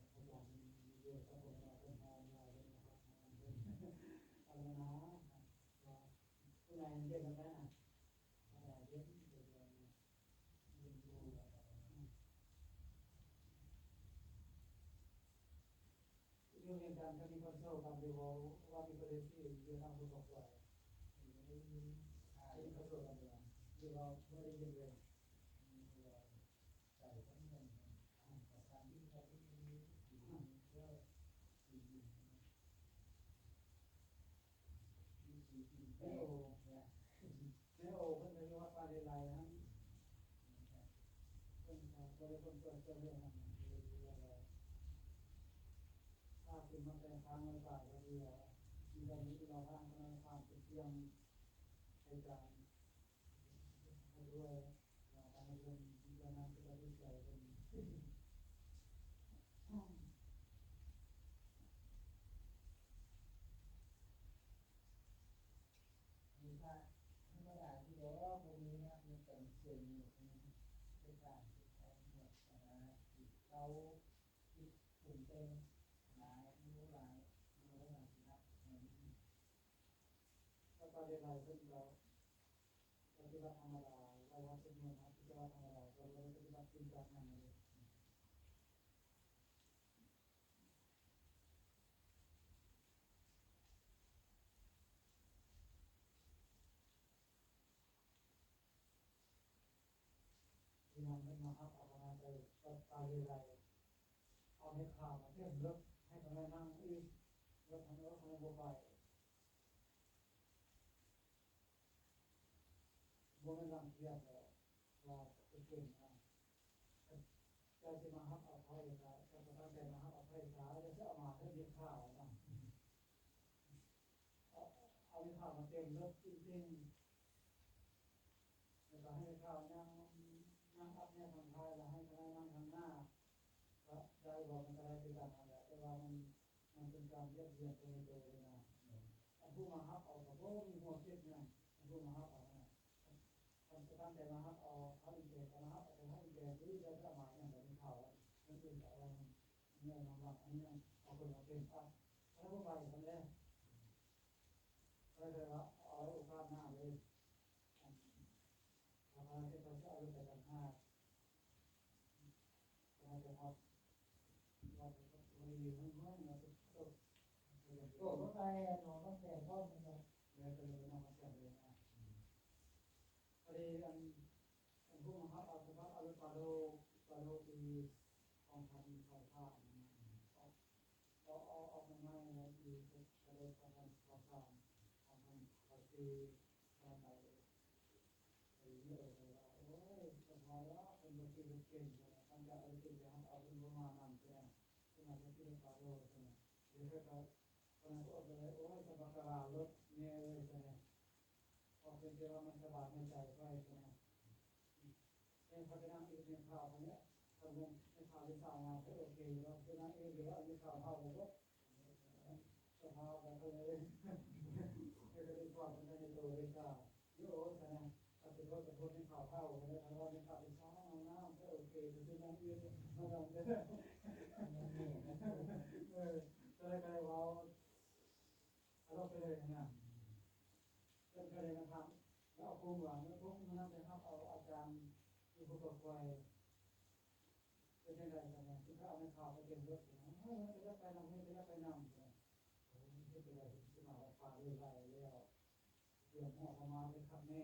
ເພາະວ່າມັນຢູ່ກັບຄົນເຮົາ ເພິ່ນຮ້ອນຫຼາຍເດ້ເນາະ ຮ້ອນເພິ່ນ ອັນນັ້ນນະ ວ່າຜູ້ໃດເຮັດແບບນັ້ນນະ ເອີ ເຮັດ ເຮັດ ເຮັດຢູ່ ຢູ່ວຽງຈັນກໍມີຄົນໂຊກັນຢູ່ບໍ່ ວ່າມີປະເທດທີ່ຢູ່ທາງພຸດຂອງຂ້ອຍ ມີຄົນໂຊກັນຢູ່ ຫຼືວ່າບໍ່ໄດ້ຍິນເລີຍ? ໃຈມັນມັນ ອ່າ ປະສານດີ ດີ ດີ ດີ ດີ ດີ ດີ ດີ ດີ ແມ່ໂອ ແມ່ ແມ່ໂອເພິ່ນກໍຢູ່ວັດປ່າເລໄລຫັ້ນ ເພິ່ນກໍບໍ່ໄດ້ຄົນເປີດເຊິ່ງເລີຍຫັ້ນ ແລ້ວກໍພາຂຶ້ນມາແຕ່ງທາງໄວ້ປາກ ແລ້ວກໍມີແຕ່ມີລາວທາງເພິ່ນພາຂຶ້ນຕຽງໃຫ້ຈານ ປະຕິບັດທຳມະດາ ໄວ້ຮັບສິດເງິນ ປະຕິບັດທຳມະດາ ບໍ່ໄດ້ປະຕິບັດຈິງຈັງຫຍັງເລີຍ. ທີ່ນຳເພິ່ນມາຮັບເອົາຄະນະໄປ ໄປເລີຍ ເອົາເຮັດຂ່າວມາເຕັມລົດ ໃຫ້ຄະນະນັ່ງອີກ ລົດທາງເອີ ຄະນະບໍ່ໄປ. ບໍ່ແມ່ນລັງກຽດແຫຼະ ວ່າເປັນເປັນນະ ເຈົ້າຊິມາຮັບເອົາໄຟກະ ເຈົ້າກໍຕັ້ງໃຈມາຮັບເອົາໄຟຊະ ຢ່າຊິເອົາມາເຮັດເຮັດຂ່າວນະ ເອົາ ເອົາເຮັດຂ່າວມາເຕັມລົດຈິງໆ ແລ້ວກໍໃຫ້ເຮັດຂ່າວນັ່ງ ນັ່ງອັບແນວທາງທ້າຍ ແລ້ວໃຫ້ຄະນະນັ່ງທາງໜ້າ ກໍໄດ້ບໍ່ ມັນກໍໄດ້ຄືກັນຫັ້ນແຫຼະ ແຕ່ວ່າມັນ ມັນເປັນການບຽດບຽນໄປໃນໂຕເລີຍນະ ອັນຜູ້ມາຮັບເອົາກໍບໍ່ມີຫົວຄິດຫຍັງ ອັນຜູ້ມາຮັບເອົານະ ຄັນຊິຕັ້ງໃຈມາຮັບເອົາ ເຮົາອີແກ່ກໍມາຮັບເອົາ ເຮົາອີແກ່ຄືຈະມາຫຍັງກໍມີຂ່າວ ອັນອື່ນກໍເອົາ ເມື່ອນຳຫຼັງ ອັນນີ້ເອົາຄົນມາເປັນ ອະ ແລ້ວບໍ່ໄປຊັ້ນແຫຼະ ກໍເລີຍວ່າເອົາໄວ້ໂອກາດໜ້າເລີຍ ອັນ ຖ້າວ່າເຮັດໄປເພື່ອເອົາລົດໄປຕ່າງຫາກ ໂອ້ ບໍ່ໄດ້ເນາະ ມັນແປນພ້ອມກັນເນາະ ແລ້ວກໍເລີຍມາຮອດແຕ່ເລີຍນະ ພໍດີອັນ ອັນຜູ້ມາຮັບເອົາສະພາບເອົາລົດປາໂດ ປາໂດປີສອງພັນຊາວຫ້າ ອອກ ອອກ ອອກໃໝ່ໆ ແລ້ວປີປາໂດສອງພັນຊາວສາມ ສອງພັນຊາວສີ່ ຜ່ານໄປ ໄປເລີຍວ່າ ໂອ້ຍ ສະພາລະເພິ່ນບໍ່ຂີ່ລົດເກັ່ງ ຄັນຈະເອົາລົດເກັ່ງໄປຮັບເອົາ ເພິ່ນບໍ່ມານຳ ເພິ່ນ ເພິ່ນອາດຈະຂີ່ລົດປາໂດ ເພິ່ນ ແລ້ວເພິ່ນກໍ ເພິ່ນກໍອົດບໍ່ໄດ້ ໂອ້ຍ ສະບັກກະລາລົດແມ່ເອີຍ ຊັ້ນແຫຼະ ອອກເປັນແຕ່ວ່າມັນສະບາຍໃນໃຈຂ້ອຍ ຊັ້ນແຫຼະ ແມ່ນຂ້ອຍໄປນັ່ງອີກ ແມ່ນຂ່າວເຂົາເນຍ ຄັນແມ່ນ ແມ່ນຂ່າວທີ່ສາວງາມ ເອີ ໂອເຄຢູ່ດອກ ຄືນາງເອກຢູ່ແລ້ວ ແມ່ນຂ່າວເຮົາບໍ່ ສະພາບແບບເລີຍ ເຮັດໃຫ້ຄວາມເປັນໄປໃນໂຕເລີຍ ກໍ ໂອ້ ຊັ້ນນະ ກໍຊິໂທດ ກໍໂທດໃນຂ່າວເຮົາ ກໍໄດ້ ຄັນວ່າໃນຂ່າວທີ່ສາວງາມ ກໍໂອເຄ ກໍຄືນາງເອກມານຳເດີ ເອີ ກໍໄດ້ ກໍໄດ້ເວົ້າ ຕະຫຼົກໄປເລີຍຫັ້ນນະ ເພິ່ນກໍເລີຍມາຖາມ ແລ້ວເອົາໂຄງວ່າ ເອົາໂຄງມານຳໄປຮັບເອົາອາຈານຢູ່ພູກະຄວາຍ ເປັນຈັ່ງໃດກັນແນ່ ຄືເຂົາເອົາແມ່ຂາວໄປເຕັມລົດຢູ່ນະ ເອີ ມັນກໍຢາກໄປນຳ ເພິ່ນກໍຢາກໄປນຳ ເພິ່ນເຮັດຈັ່ງໃດເພິ່ນຊິມາວັດປ່າເລີຍໄຫຼແລ້ວ ຕຽມຫົວເຂົ້າມາໄດ້ຄັກແນ່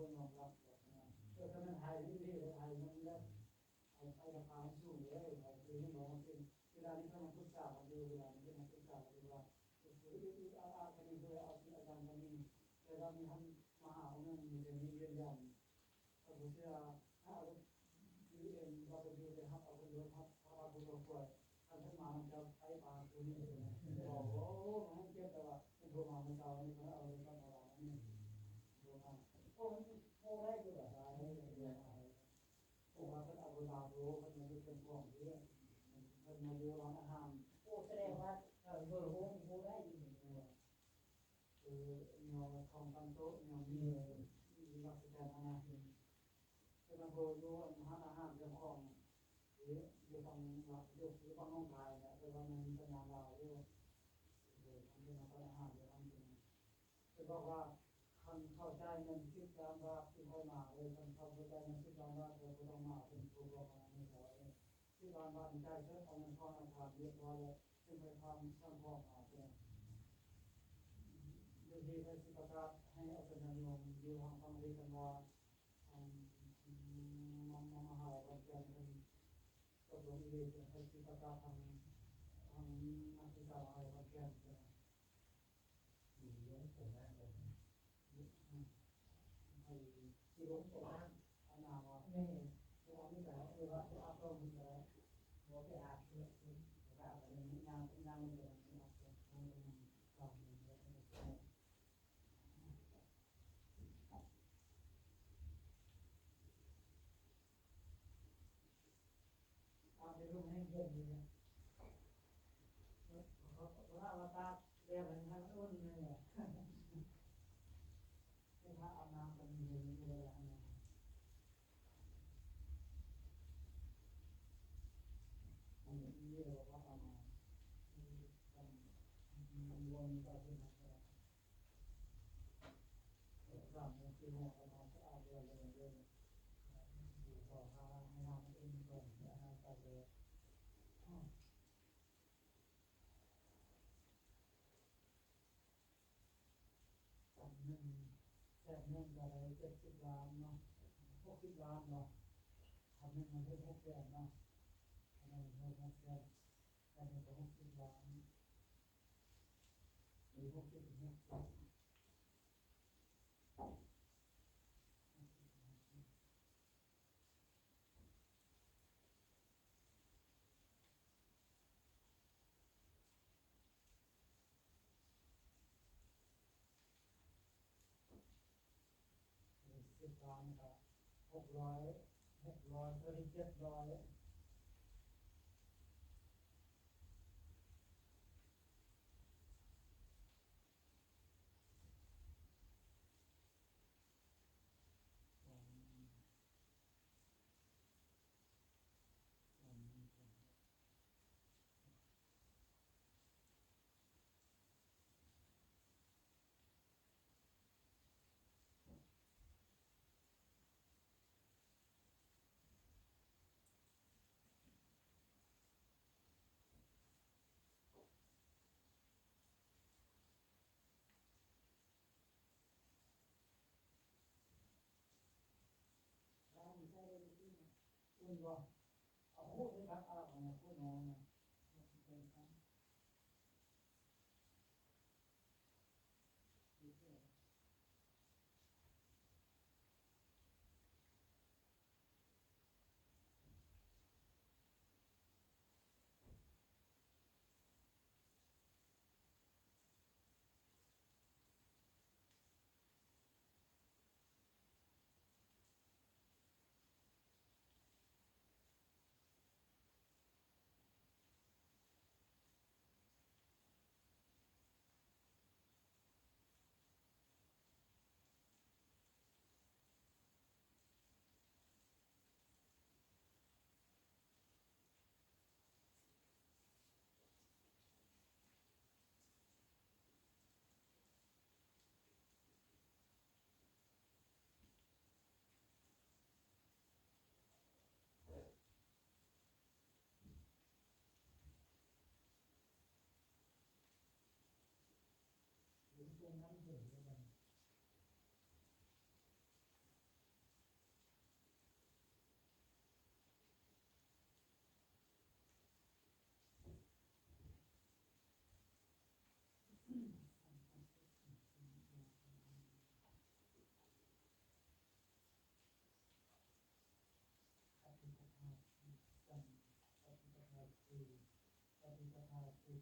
ຍອມຮັບ ເອີ ຄັນແມ່ນໄທນີ້ດີເດ້ ໄທມັນແບບ ໄປ ໄປລາຄາມັນສູງເດ້ ໄປຄືເຫັນບໍ່ ເວລານີ້ເພິ່ນຍັງປຶກສາກັນຢູ່ ເວລານີ້ເພິ່ນຍັງປຶກສາກັນຢູ່ວ່າ ອຶກໆ ອາໆ ກັນຢູ່ ເພື່ອເອົາຊິອາຈານຄົນນີ້ ແຕ່ວ່າມີທ່ານມະຫາອົງໜຶ່ງ ມີແຕ່ມີຢືນຢັນ ຂ້ອຍບໍ່ເຊື່ອ ຖ້າເອົາ ຢູເອັນ ວ່າເພິ່ນຢູ່ໄປຮັບເອົາເພິ່ນໂດຍ ຮັບ ຮັບເອົາຜູ້ຕົວປ່ວຍ ຄັນເພິ່ນມາ ມັນຈະໄປປາຄືນີ້ເລີຍ ໂອ້ໂຫ ມັນເຈັບ ແຕ່ວ່າເພິ່ນໂທມາມື້ເຊົ້ານີ້ ເພິ່ນເອົາເລີຍກັບມາວາງນີ້ ໂທມາ ໂອ້ ມັນບໍ່ໄດ້ຄືວ່າຕາຍ ເພາະວ່າເພິ່ນເອົາເວລາໂທ ເພິ່ນມາຢູ່ເປັນຂອງເດ້ ເພິ່ນມາຢູ່ຮ້ານອາຫານ ໂອ້ ສະແດງວ່າ ເອີ ເບີໂທບໍ່ໄດ້ຢູ່ນີ້ ເອີ ແນວຂອງຕັ້ງໂຕະ ແນວມີ ມີລັກສະແກນຫັ້ນນະ ເພິ່ນເອົາເບີຢູ່ຮ້ານອາຫານເຈົ້າຂອງ ຢູ່ ຢູ່ຝັ່ງລາວ ຢູ່ ຢູ່ຝັ່ງໜອງຄາຍແຫຼະ ແຕ່ວ່າມັນມີສັນຍານລາວຢູ່ ເອີ ເພິ່ນເອົາໄປຮ້ານອາຫານຢູ່ຫັ້ນ ເພິ່ນບອກວ່າ ຄັນເຂົາຈ່າຍເງິນສິບລ້ານບາດ ຈຶ່ງຄ່ອຍມາເລີຍ ຄັນເຂົາບໍ່ຈ່າຍເງິນສິບລ້ານບາດ ເຈົ້າບໍ່ຕ້ອງມາ ເພິ່ນໂທບອກມາໃນເຈົ້າເອງ ສິບລ້ານບາດນີ້ ຈ່າຍເສີດ ເອົາເງິນເຂົ້າທະນາຄານຮຽບຮ້ອຍແລ້ວ ຈຶ່ງຄ່ອຍຜ່ານສັ່ງຂອງມາເທື່ອ ຢູ່ທີ່ເພິ່ນຊິປະກາດໃຫ້ເອົາໄປນຳລົງ ຢູ່ທາງຝັ່ງອາເມລິກັນວ່າ ທາງ ມະຫາວິທະຍາໄລຂອນແກ່ນເພິ່ນຕົກລົງອີ່ຫຼີ ເພິ່ນຊິປະກາດທາງ ທາງນັກສຶກສາມະຫາວິທະຍາໄລຂອນແກ່ນເພິ່ນ ຊິລົງໄປອາບນ້ຳ ແມ່ ບໍ່ອາບນີ້ກະໄດ້ ເອີ ວ່າບໍ່ອາບກໍມີກະໄດ້ ບໍ່ໄປອາບເທື່ອ ເອີ ວ່າໄປຍ່າງ ຍ່າງໄປ ຍ່າງໄປ ອາບໃນລົມແຫ້ງເຢັນນີ້ແຫຼະ ເພາະວ່າຕາກແດດໃຫ້ມັນອຸ່ນນີ້ແຫຼະ ແຕ່ຖ້າອາບນ້ຳກໍມີເຢັນຢູ່ແລ້ວ ອັນນີ້ເຮົາກໍອາບນ້ຳ ມັນບໍ່ມີປາກິນ ສອງໜຶ່ງ ແສນໜຶ່ງກໍໄດ້ເຈັດສິບລ້ານເນາະ ຫົກສິບລ້ານເນາະ ຄັນໜຶ່ງມັນເຮັດຫົກແສນເນາະ ຄັນໜຶ່ງເຮັດຫົກແສນ ອັນນີ້ກໍຫົກສິບລ້ານ ມີຫົກສິບ ຫົກສິບ ຫົກສິບ ສິບລ້ານກໍຫົກຮ້ອຍ ຫົກຮ້ອຍ ຕົວນີ້ເຈັດຮ້ອຍ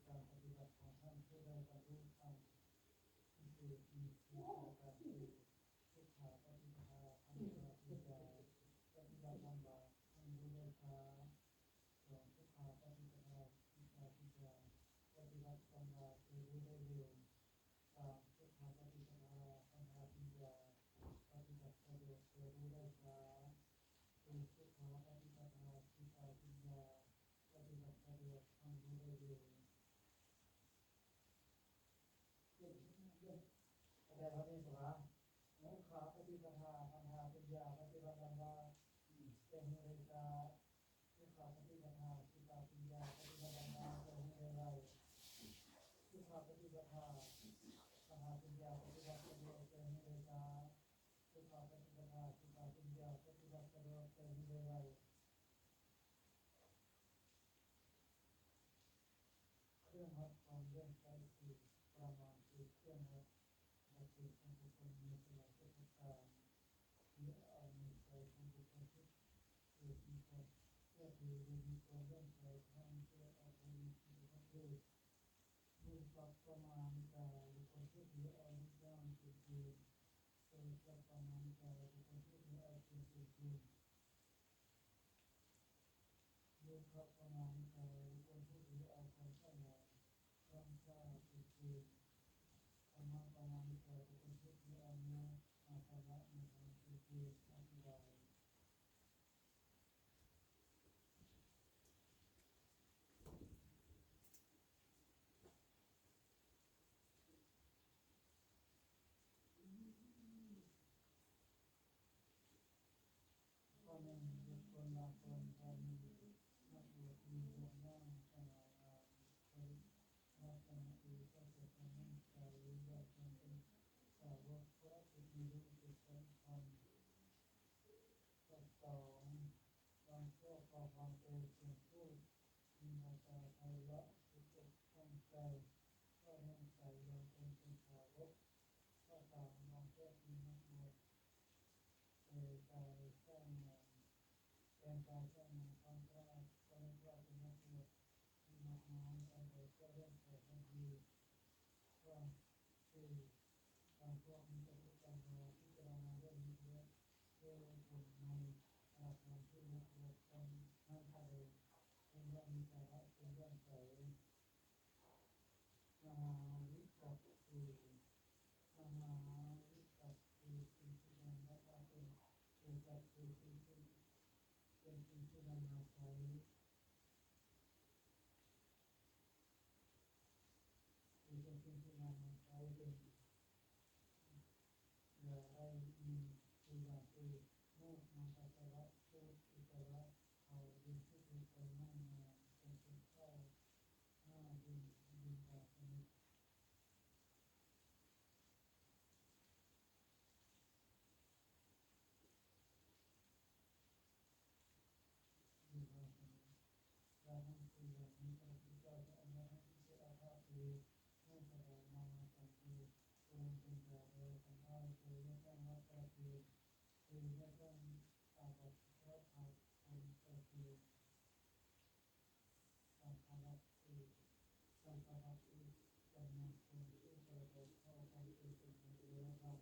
ການປະຕິບັດຂອງທ່ານຜູ້ໄດ້ບັນລຸທຳພິເສດມີສີ່ປະການຄື ສຸຂາປະຕິປະທາ ທຳມະປະຕິປະຕິບັດຕາມບາດ ທັງຮູ້ໄດ້ຊ້າ. ສອງ ສຸຂາປະຕິປະທາ ສິກຂາປັນຍາ ປະຕິບັດຕາມບາດ ແຕ່ຮູ້ໄດ້ເລັວ. ສາມ ສຸຂາປະຕິປະທາ ປັນຫາປັນຍາ ປະຕິບັດສະດວກ ແຕ່ຮູ້ໄດ້ຊ້າ. ສີ່ ສຸຂາປະຕິປະທາ ສິກຂາປັນຍາ ປະຕິບັດສະດວກ ທັງຮູ້ໄດ້ເລັວ. ເປັນເລື່ອງ ແຕ່ວ່ານີ້ສະວ່າ ມຸຂາປະຕິປະທາ ທຳມະປັນຍາ ປະຕິບັດດຳດາ ແຕ່ຮູ້ໄດ້ຊ້າ. ສຸຂາປະຕິປະທາ ສິກຂາປັນຍາ ປະຕິບັດດຳດາ ແຕ່ຮູ້ໄດ້ໄວ. ສຸຂາປະຕິປະທາ ທຳມະປັນຍາ ປະຕິບັດສະດວກ ແຕ່ຮູ້ໄດ້ຊ້າ. ສຸຂາປະຕິປະທາ ສິກຂາປັນຍາ ປະຕິບັດສະດວກ ແຕ່ຮູ້ໄດ້ໄວ. ເຄື່ອງວັດຄວາມເລື່ອມໃສ ຄື ປະມານ ຄື ເຄື່ອງວັດ ວັດຖຸຂອງບຸກຄົນມີສະຫຼາຍທຸກປະການ ທີ່ເອົາໃນໃຈຂອງບຸກຄົນທຸກເກີດມີຄວາມເຊື່ອຖື ຫຼື ມີຄວາມເລື່ອມໃສທາງເຊື່ອອາໄສໃນທີ່ປະເທດ. ຮູບປັບປະມານນິກາ ບຸກຄົນຜູ້ຖືເອົາລູກຈ້າງເປັນເກນ. ໂສດປັບປະມານນິກາ ບຸກຄົນຜູ້ຖືເອົາເກນເປັນເກນ. ໂລກະປະມານນິກາຍ ບຸກຄົນຜູ້ຖືເອົາຄວາມສະຫງອບ ຄວາມສະອາດເປັນເກນ. ທຳມະປະມານນິກາຍ ບຸກຄົນຜູ້ຖືເອົາເນື້ອອາສະວະໃນທຳເປັນເກນ. ອະທິບາຍ. ຂໍ້ໜຶ່ງ ບຸກຄົນລາວສ່ວນໃຫຍ່ ນັບຖືວ່າມີເລື່ອງລ້າງສະຫງ່າງາມ ຈະລິດລັກສະນະດີ ເຈົ້າຈະຕ້ອງໝັ້ນໃຈວ່າຕົນເປັນສາວົກ ເພາະຈິດໃນຮູບເປັນສຳຄັນ. ຂໍ້ສອງ ບາງພວກກໍຫວັງແຕ່ສຽງພູດ ມີວາຈາໄພເລາະ ຈິດອົກຕັ້ງໃຈ ເພາະແໜ້ນໃຈວ່າຕົນເປັນສາວົກ. ຂໍ້ສາມ ບາງພວກມີນັກບວດ ແຕ່ກາຍສ້າງງານ ແຕ່ງກາຍສ້າງງານຄວາມກ້າ ກໍນຶກວ່າເປັນນັກບວດທີ່ມັກງານປານໃດ ກໍເລື່ອມໃສທັນທີ. ຂໍ້ສີ່ ບາງພວກມີປະສົບການມາພິຈາລະນາເລື່ອງເຮັດວຽກດ້ວຍຕົນໃນທະນາຄານທີ່ນັກບວດນັ້ນສະແດງ ເຫັນວ່າມີສາລະ ຈຶ່ງເລື່ອມໃສ. ມະຫາວິປັດເສ ມະຫາວິປັດເສ ເປັນສິ່ງທີ່ນຳມາໃຊ້ ເປັນ ເປັນສັດເປັນສິ່ງທີ່ ເປັນສິ່ງທີ່ນຳມາໃຊ້ ເປັນສິ່ງທີ່ນຳມາໃຊ້ ເປັນ ຢ່າໄດ້ມີຕົວຢ່າງຄື ມູກ ມັນປັດສະວະ ໂພດ ອຸດຈະຣະ ເຂົາເປັນທີ່ຖືກໄປໃໝ້ງານ ເປັນເປັນເຂົ້າ ໜ້າດິນ ດິນດານຊະນິດ ຢູ່ໃນອັນນີ້ ດັ່ງນັ້ນ ຄືຢ່າງນີ້ ພະພຸດທະເຈົ້າຈະອະນຸຍາດໃຫ້ພິກຂຸອາຄະເອ ໃຫ້ສະບາຍນາມາສັງເກ ຜູ້ນັ້ນເປັນກາແລ ຄັນອ້າຍເຄີຍໄດ້ສ້າງວັດປະເພ ເຄີຍໄດ້ສ້າງອາບັດເພາະພາຄົນປະເພ ສັງຄະວັດເອ ສັງຄະວັດເອ ຈຳນວນຄົນທີ່ປະກອບເຂົ້າໄປເປັນເປັນເວລາທຳ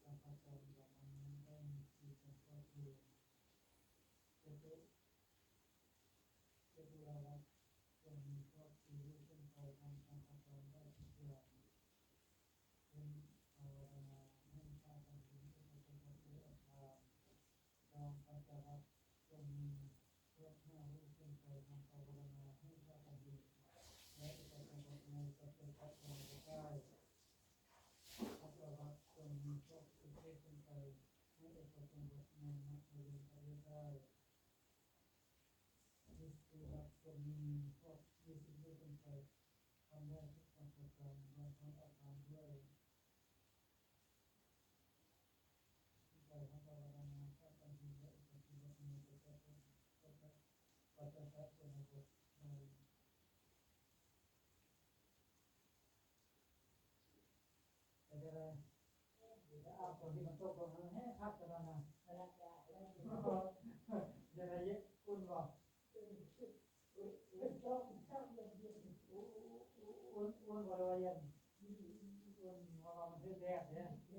ສັງຄະຈອນລະມັນໄດ້ມີສີ່ຈຳພວກຄື ຈະຕຸ ຈະຕຸລະວັດ ຈະມີພວກທີ່ຮູ້ເສັ້ນໄຂທາງສັງຄະຈອນໄດ້ທຸກຢ່າງ ເຊັ່ນ ພາວະນາໃຫ້ພາກັນເຫັນອຸປະສົມບົດ ແລະ ອອກທານ. ສອງ ປັນຈະວັດ ຈະມີພວກຫ້າຮູ້ເສັ້ນໄຂທາງພາວະນາໃຫ້ພາກັນເຫັນ ແລະ ອຸປະສົມບົດໃນສັດເຈກະສະມາທິກາຍ. ປັນຈະວັດ ຈະມີພວກສິບຮູ້ເສັ້ນໄຂໃຫ້ອຸປະສົມບົດໃນມັກຄະເລນຄະເລກາຍ. ວິສະຕຣີລັດ ຈະມີພວກມີສິບຮູ້ເສັ້ນໄຂ ທຳແລກທຸກສັງຄະການ ລວມທັງອາຄານດ້ວຍ ທີ່ໄປທຳພາວະນາ ພາກັນເຫັນ ແລະ ອຸປະຕິບັດໃນປັດຈະ ປັດຈະ ປັດຈະສະຊົນນະບົດໄດ້. ເປັນຈັ່ງໃດ? ເອົາ ຝົນທີ່ມັນຕົກລົງແຮງຄັກຕອນນັ້ນນະ ຈະໄດ້ເຢັນອຸ່ນບໍ່? ເອີ ເອີ ເອີ ເອີ ເອີ ເອີ ເອີ. ມັນບໍ່ໄດ້ວ່າຢ້ານ ເພິ່ນວ່າມັນຖືກແດດເດ້. ເອີ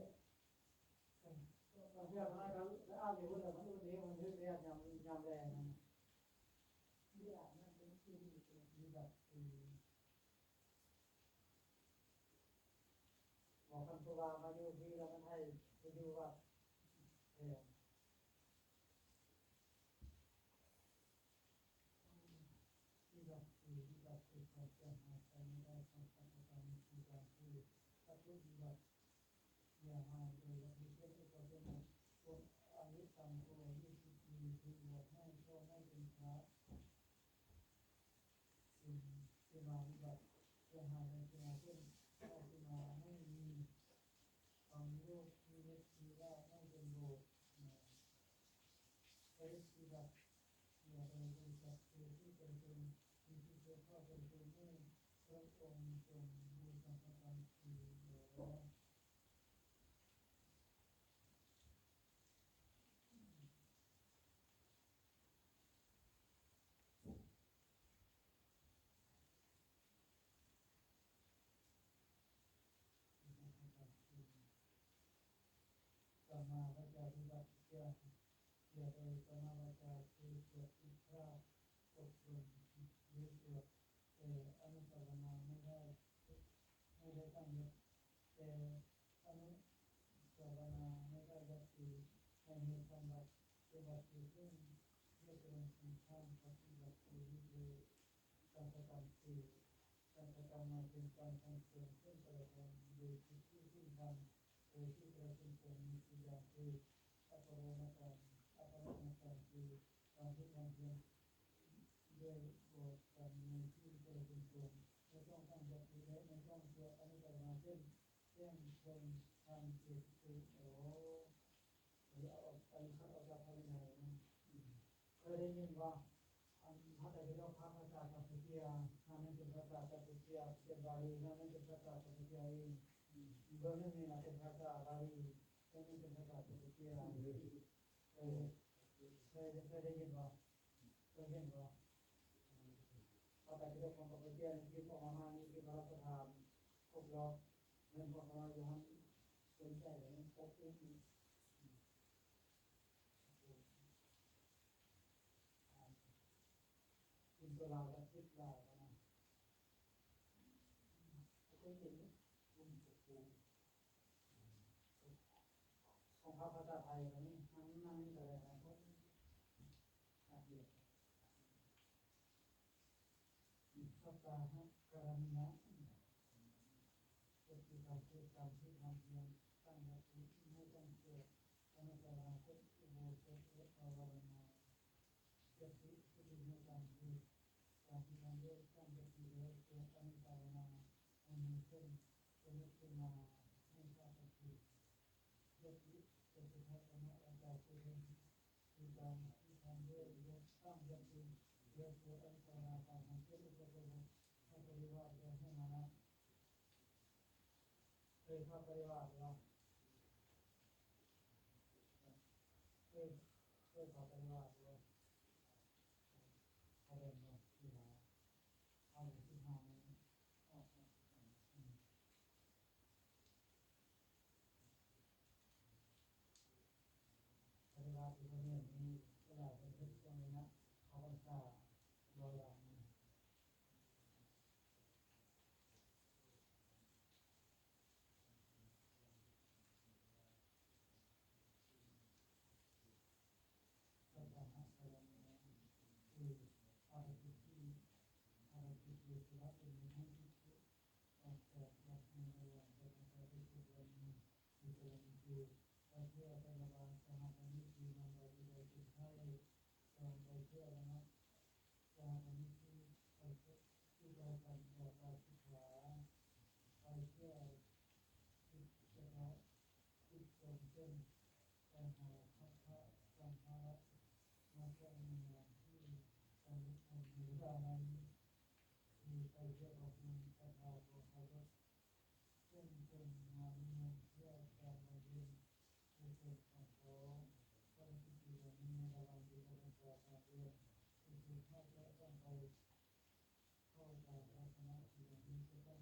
ບາງເທື່ອມັນອາດຈະ ໄດ້ອ່ານຢູ່ພຸ້ນແລ້ວ ມັນອຸດອີກ ມັນຖືກແດດຍາມ ຍາມແລງນະ. ເວລານັ້ນເປັນຄືມີແບບ ເອີ ບໍ່ ຄັນຜູ້ວ່າມາຢູ່ພີ້ແລ້ວມັນໃຫ້ໄປຢູ່ວັດແທນ. ທີ່ລັດຄືທີ່ລັດຄືຄວາມເສຍຫາຍໄປໃນດ້ານສອງສາມປະການ ຄືການທີ່ວັດຖຸທີ່ລັດເສຍຫາຍໂດຍລັດເຮັດເປັນອຸປະສົມບົດອາຍຸຕ່ຳກວ່າຊາວປີ ຖືວ່າໃຫ້ພໍ່ໃຫ້ເປັນພະ ເປັນ ເປັນມາວິບັດ ເສຍຫາຍໃນເສຍຫາຍເຊັ່ນ ເອົາເສຍຫາຍໃຫ້ມີຄວາມໂລບ ມີເນັດ ມີລາບໃຫ້ເປັນໂບດ ເອີ ເສຍຫາຍ ເສຍຫາຍໂດຍບໍລິສັດ ເສຍຫາຍທີ່ເປັນຕົນ ມີທີ່ເກີດເຂົ້າເປັນຕົນ ໃຫ້ພະອົງຊົງຢູ່ສັງຄະກຳທີ່ແລ້ວ. ສຳມາວາຈາທີ່ວ່າເສຍ ເສຍໂດຍສຳມາວາຈາຄືເສຍຜິດພາດ ຕົກຫຼົ່ນ ຫຼື ເສຍ ແຕ່ອະນຸສາວະນາໃຫ້ໄດ້ ໃຫ້ໄດ້ສຳເລັດ ແຕ່ອະນຸສາວະນາໃຫ້ໄດ້ຢ່າງດີ ໃນເຫດການບາດເຈັບບາດເຈັບ ເຊິ່ງເຮັດໃຫ້ເປັນຂັ້ນປະຕິບັດຢູ່ໃນການກະທຳທີ່ ການກະທຳໝາຍເຖິງການສັນເສີນເຊິ່ງກັນແລະກັນ ໂດຍທີ່ຜູ້ອື່ນທຳ ໂດຍທີ່ປະຊາຊົນຄວນມີຄືຢ່າງຄື ອາປະໂລນະການ ອາປະໂລນະການຄືການເຮັດການຮຽນ ດ້ວຍບໍ່ກັນໃນທີ່ປະຊາຊົນຄວນ ແລະ ຕ້ອງຕັ້ງຍະຕິ ແລະ ໃນຕ້ອງເພື່ອອະນຸສາວະນາເຊັ່ນ ແຈ້ງເພິ່ງທາງເຂດເຂດ ໂອ ອັນນີ້ເອົາອອກ ອັນນີ້ຄັດອອກຈາກພະວິໄນນະ. ເຄີຍໄດ້ຍິນບໍ່? ອັນພະໄຕປິດົກພາສາກຳປູເຈຍ ໜ້າໜຶ່ງເປັນພາສາກຳປູເຈຍ ເປັນບາລີ ໜ້າໜຶ່ງເປັນພາສາກຳປູເຈຍເອງ. ເບື້ອງໜຶ່ງນີ້ນະເປັນພາສາບາລີ ເບື້ອງໜຶ່ງເປັນພາສາກຳປູເຈຍ. ເຄີຍ ເຄີຍ ເຄີຍໄດ້ຍິນບໍ່? ເຄີຍເຫັນບໍ່? ພະໄຕປິດົກຂອງກຳປູເຈຍນີ້ພິມອອກມາໃໝ່ນີ້ ພິມພະລາຊະທານຄົບລອບ ແມ່ນພວກເຮົາຢູ່ຫັ້ນສົນໃຈແລ້ວ ປົກເອງນີ້ ເປັນຕົວລາວແລ້ວຄິດລາວນະ ເຄີຍເຫັນຢູ່ ຂອງພາ ພາສາໄທກໍມີ ນຳ ນຳນີ້ກໍໄດ້ນະ ພວກ ພາສາດຽວກັນ ສັດຕາຫະກະລະນິຍະ ກໍຄືການເກີດການຄິດ ການຮຽນ ຕັ້ງຍະຕິ ໃຫ້ຕັ້ງເພື່ອອະນຸສາວະນາ ເຊັ່ນ ອຸໂບສົດ ແລະ ພາວະນາ ຍະຕິ ປະຕິຍະການເກີດ ການທີ່ທຳດ້ວຍ ຕັ້ງຍະຕິ ແລະ ເກີດອະນຸສາວະນາ ອັນມີເຊັ່ນ ປະນຶກຂຶ້ນມາໃຫ້ຊາດຕະກູນ ຍະຕິ ຈະສຸພາສະນະວາຈາ ຄືເປັນ ຄືການທີ່ທຳດ້ວຍ ຕັ້ງຍະຕິ ແລະ ເກີດອະນຸສາວະນາ ສາມອັນ ເຊັ່ນ ອຸປະໂທ ໃຫ້ປະລິວາດ ແລະ ໃຫ້ມານະ ເຄີຍເຂົ້າປະລິວາດບໍ່? ເຄີຍ ເຄີຍເຂົ້າປະລິວາດບໍ່? ສະແດງວ່າທີ່ວ່າເຮົາສິບຫ້າມື້ອອກມາ ອືມ ປະລິວາດທີ່ເພິ່ນເຮັດນີ້ ເວລາເພິ່ນເຮັດຊ່ວງໄລຍະເຂົ້າພັນສາບໍ່ຫຼາຍ. ພາສາພະລະເມ ຄືພາລະກິດທີ່ ພາລະກິດທີ່ສະຫຼະຕົນເອງໃຫ້ພິກຂຸ ອອກຈາກວັດໃນລະຫວ່າງການໄປເຮັດກິດວຽກໜຶ່ງ ຄືກະລະນີຄື ໄປເພື່ອໄປລະບາງສະຫະປະນິດທີ່ນຳໄປໃນໃດເປັນໄຂ້ ສອງ ໄປເພື່ອລະງັບ ສະຫະປະນິດທີ່ໄປເພື່ອ ທີ່ໄປກັນຕໍ່ການສຶກສາ ໄປເພື່ອ ກິດຈະກະ ກິດສອງເຊັ່ນ ການຫາພັດທະສັມພາລະມາໃຊ້ໃນງານທີ່ສຳເລັດຜົນໃນເວລາໃດ ທີ່ໄປເພື່ອບຳເພັນສັດທາຂອງເຮົາ ເຊິ່ງເປັນງານນິມົນເພື່ອການບຳເພັນກຸສົນຂອງເຂົາ ກໍໄດ້ຕິດຢູ່ໃນລະຫວ່າງທີ່ເຂົາເຈົ້າສາມເດືອນ ເປັນເປັນເຂົາເຈົ້າຕ້ອງໄປເຂົ້າໃຈລັກສະນະທີ່ວ່າມີຈະຕ້ອງ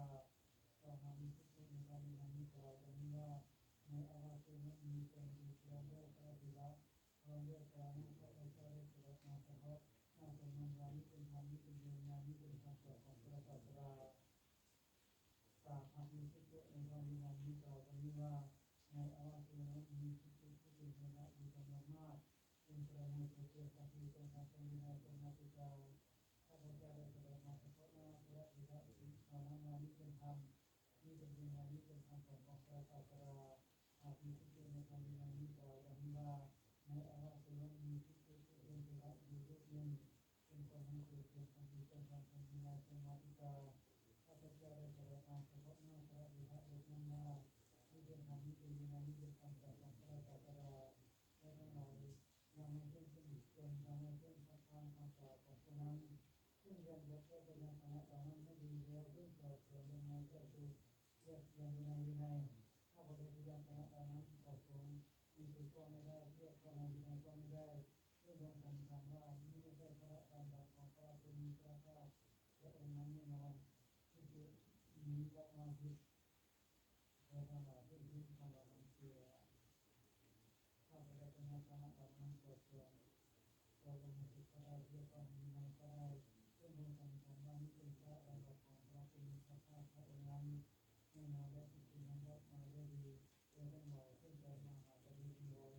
າ ສອງ ຫາກມີພິກຂຸໃນພາຍໃນນັ້ນກ່າວຢ່າງນີ້ວ່າ ໃນອາວາສໂຊນະມີແຕ່ມີພຽງເດີພະເຖລະ ເພາະເລື່ອງການນັ້ນ ຂ້າພະເຈົ້າໄດ້ສະເດັດມາສະເພາະໜ້າຕົນນັ້ນວ່າ ນີ້ເປັນທຳ ນີ້ເປັນວິໄນ ນີ້ເປັນຄຳສອນຂອງພະສາສະດາ. ສາມ ຫາກມີພິກຂຸໃນພາຍໃນນັ້ນກ່າວຢ່າງນີ້ວ່າ ໃນອາວາສໂຊນະມີພິກຂຸຜູ້ເປັນເຖລະຢູ່ຈຳນວນມາກ ເປັນປະມານເກືອບສອງພັນຄົນ ທັງພະວິໄນ ທັງມາຕິກາ ຂ້າພະເຈົ້າໄດ້ສະເດັດມາສະເພາະໜ້າພະເຖລະເຫລົ່ານັ້ນວ່າ ນີ້ເປັນທຳ ນີ້ເປັນວິໄນ ນີ້ເປັນຄຳສອນຂອງພະສາສະດາ. ຫາກມີພິກຂຸໃນພາຍໃນນັ້ນກ່າວຢ່າງນີ້ວ່າ ໃນອາວາສໂຊນະມີພິກຂຸຜູ້ເປັນເຖລະຢູ່ຮູບໜຶ່ງ ເປັນຄົນໃນເຂດເຂດຄຳພີເຊິ່ງທຳເຊິ່ງວິໄນເຊິ່ງມາຕິກາ ຂ້າພະເຈົ້າໄດ້ສະເດັດມາສະເພາະໜ້າພະເຖລະເຫລົ່າຮູບນັ້ນວ່າ ນີ້ເປັນທຳ ນີ້ເປັນວິໄນ ນີ້ເປັນຄຳສອນຂອງພະສາສະດາ. ແລະທັງຫຼາຍຍັງໃນເຊິ່ງສະໜິດຊົນ ຍັງໃນເຊິ່ງຄັດຄ້ານຄຳກ່າວຂອງຜູ້ນັ້ນ ເຊິ່ງເລື່ອງບົດແລະພະຍັນຊະນະເຫຼົ່ານັ້ນໃຫ້ດີແລ້ວ ເບິ່ງສອບສວນເລື່ອງໃນແທ້ສູດ ແລະຂຽນຢູ່ໃນວິໄນ ຖ້າບໍ່ໄດ້ພະຍັນຊະນະເຫຼົ່ານັ້ນ ສອບສວນມີຖືກຕ້ອງໄດ້ ແລະພວກເຈົ້າໃນວິໄນຕ້ອງໄດ້ ເຊິ່ງເບິ່ງສັນນິຖານວ່າ ນີ້ແມ່ນໃຊ້ພະດຳລັດຂອງພະຜູ້ມີພະພາກພະອົງນັ້ນແນ່ນອນ ທີ່ຈະມີອອກມາຜິດ ແລະທັງຫຼາຍເພິ່ງພິງຄຳວ່ານັ້ນເສຍ ຖ້າບໍ່ໄດ້ພະຍັນຊະນະເຫຼົ່ານັ້ນ ສອບສວນ ກໍບໍ່ມີສິດພະໃດທີ່ຈະຕ້ອງມີໃນພະໃດ ເຊິ່ງເບິ່ງສັນນິຖານວ່ານີ້ເປັນພະດຳລັດຂອງພະຜູ້ມີພະພາກພະອົງນັ້ນແນ່ນອນ ແລະທີ່ຈິງນັ້ນອອກມາດ້ວຍດີ ແລະທັງຫຼາຍເພິ່ງໃຈມາຫາປະເທດນີ້ໄວ.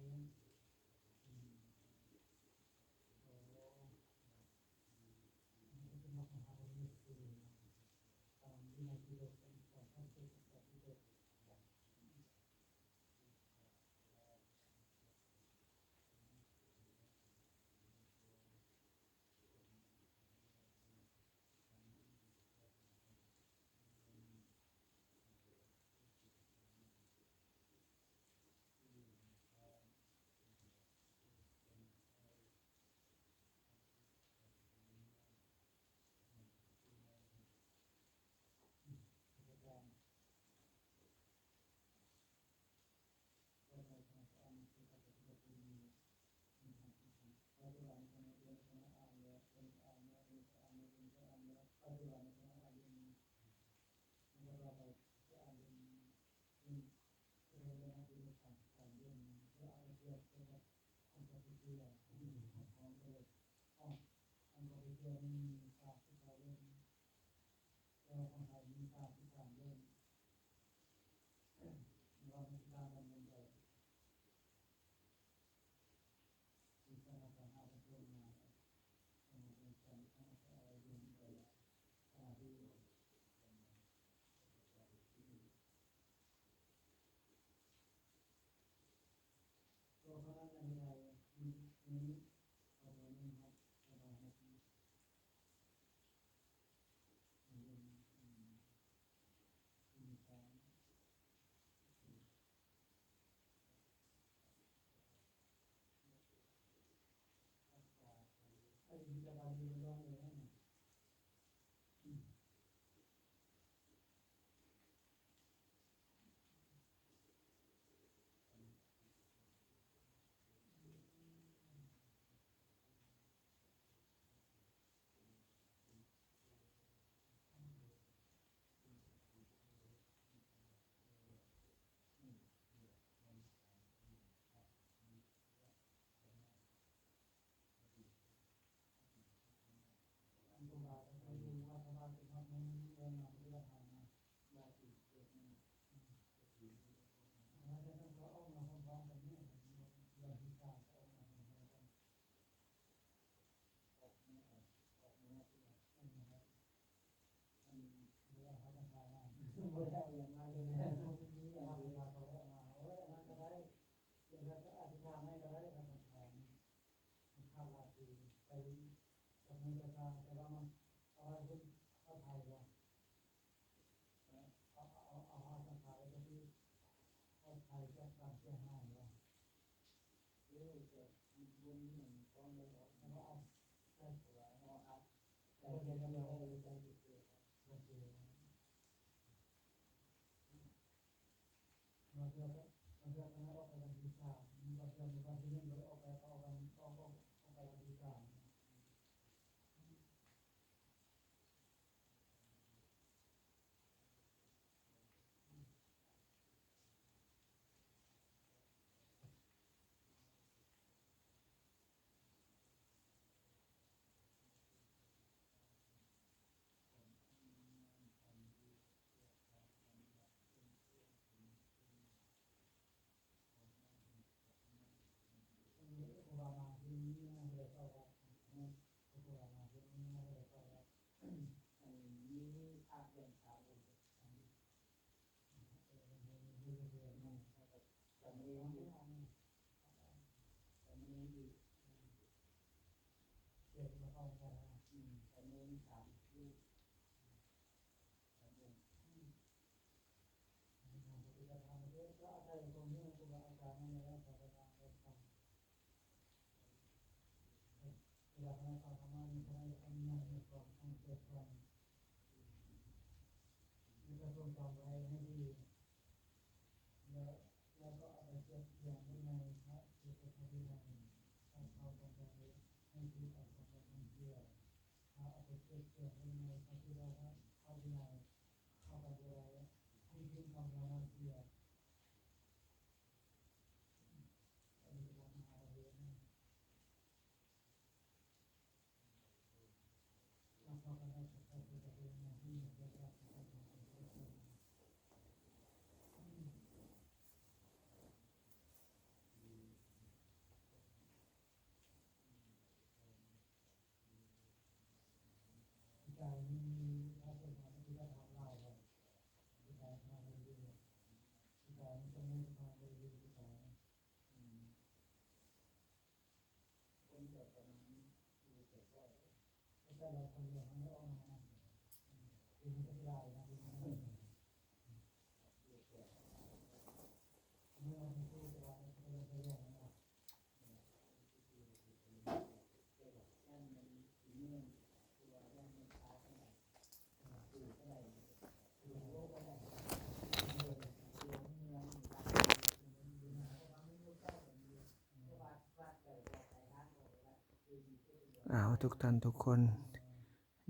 ອ້າວ ທຸກທ່ານທຸກຄົນ,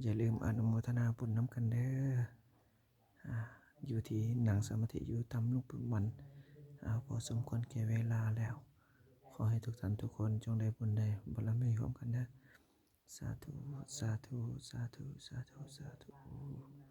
ຢ່າລືມອະນຸໂມທະນາບຸນນຳກັນເດີ. ອາ ຢູ່ທີ່ນັ່ງສະມາທິຢູ່ທຳລຸງປຶກໝັ່ນ ອາ ພໍສົມຄວນແກ່ເວລາແລ້ວ. ຂໍໃຫ້ທຸກທ່ານທຸກຄົນຈົ່ງໄດ້ບຸນໄດ້ບາລະມີຮ່ວມກັນເດີ. ສາທຸ ສາທຸ ສາທຸ ສາທຸ ສາທຸ.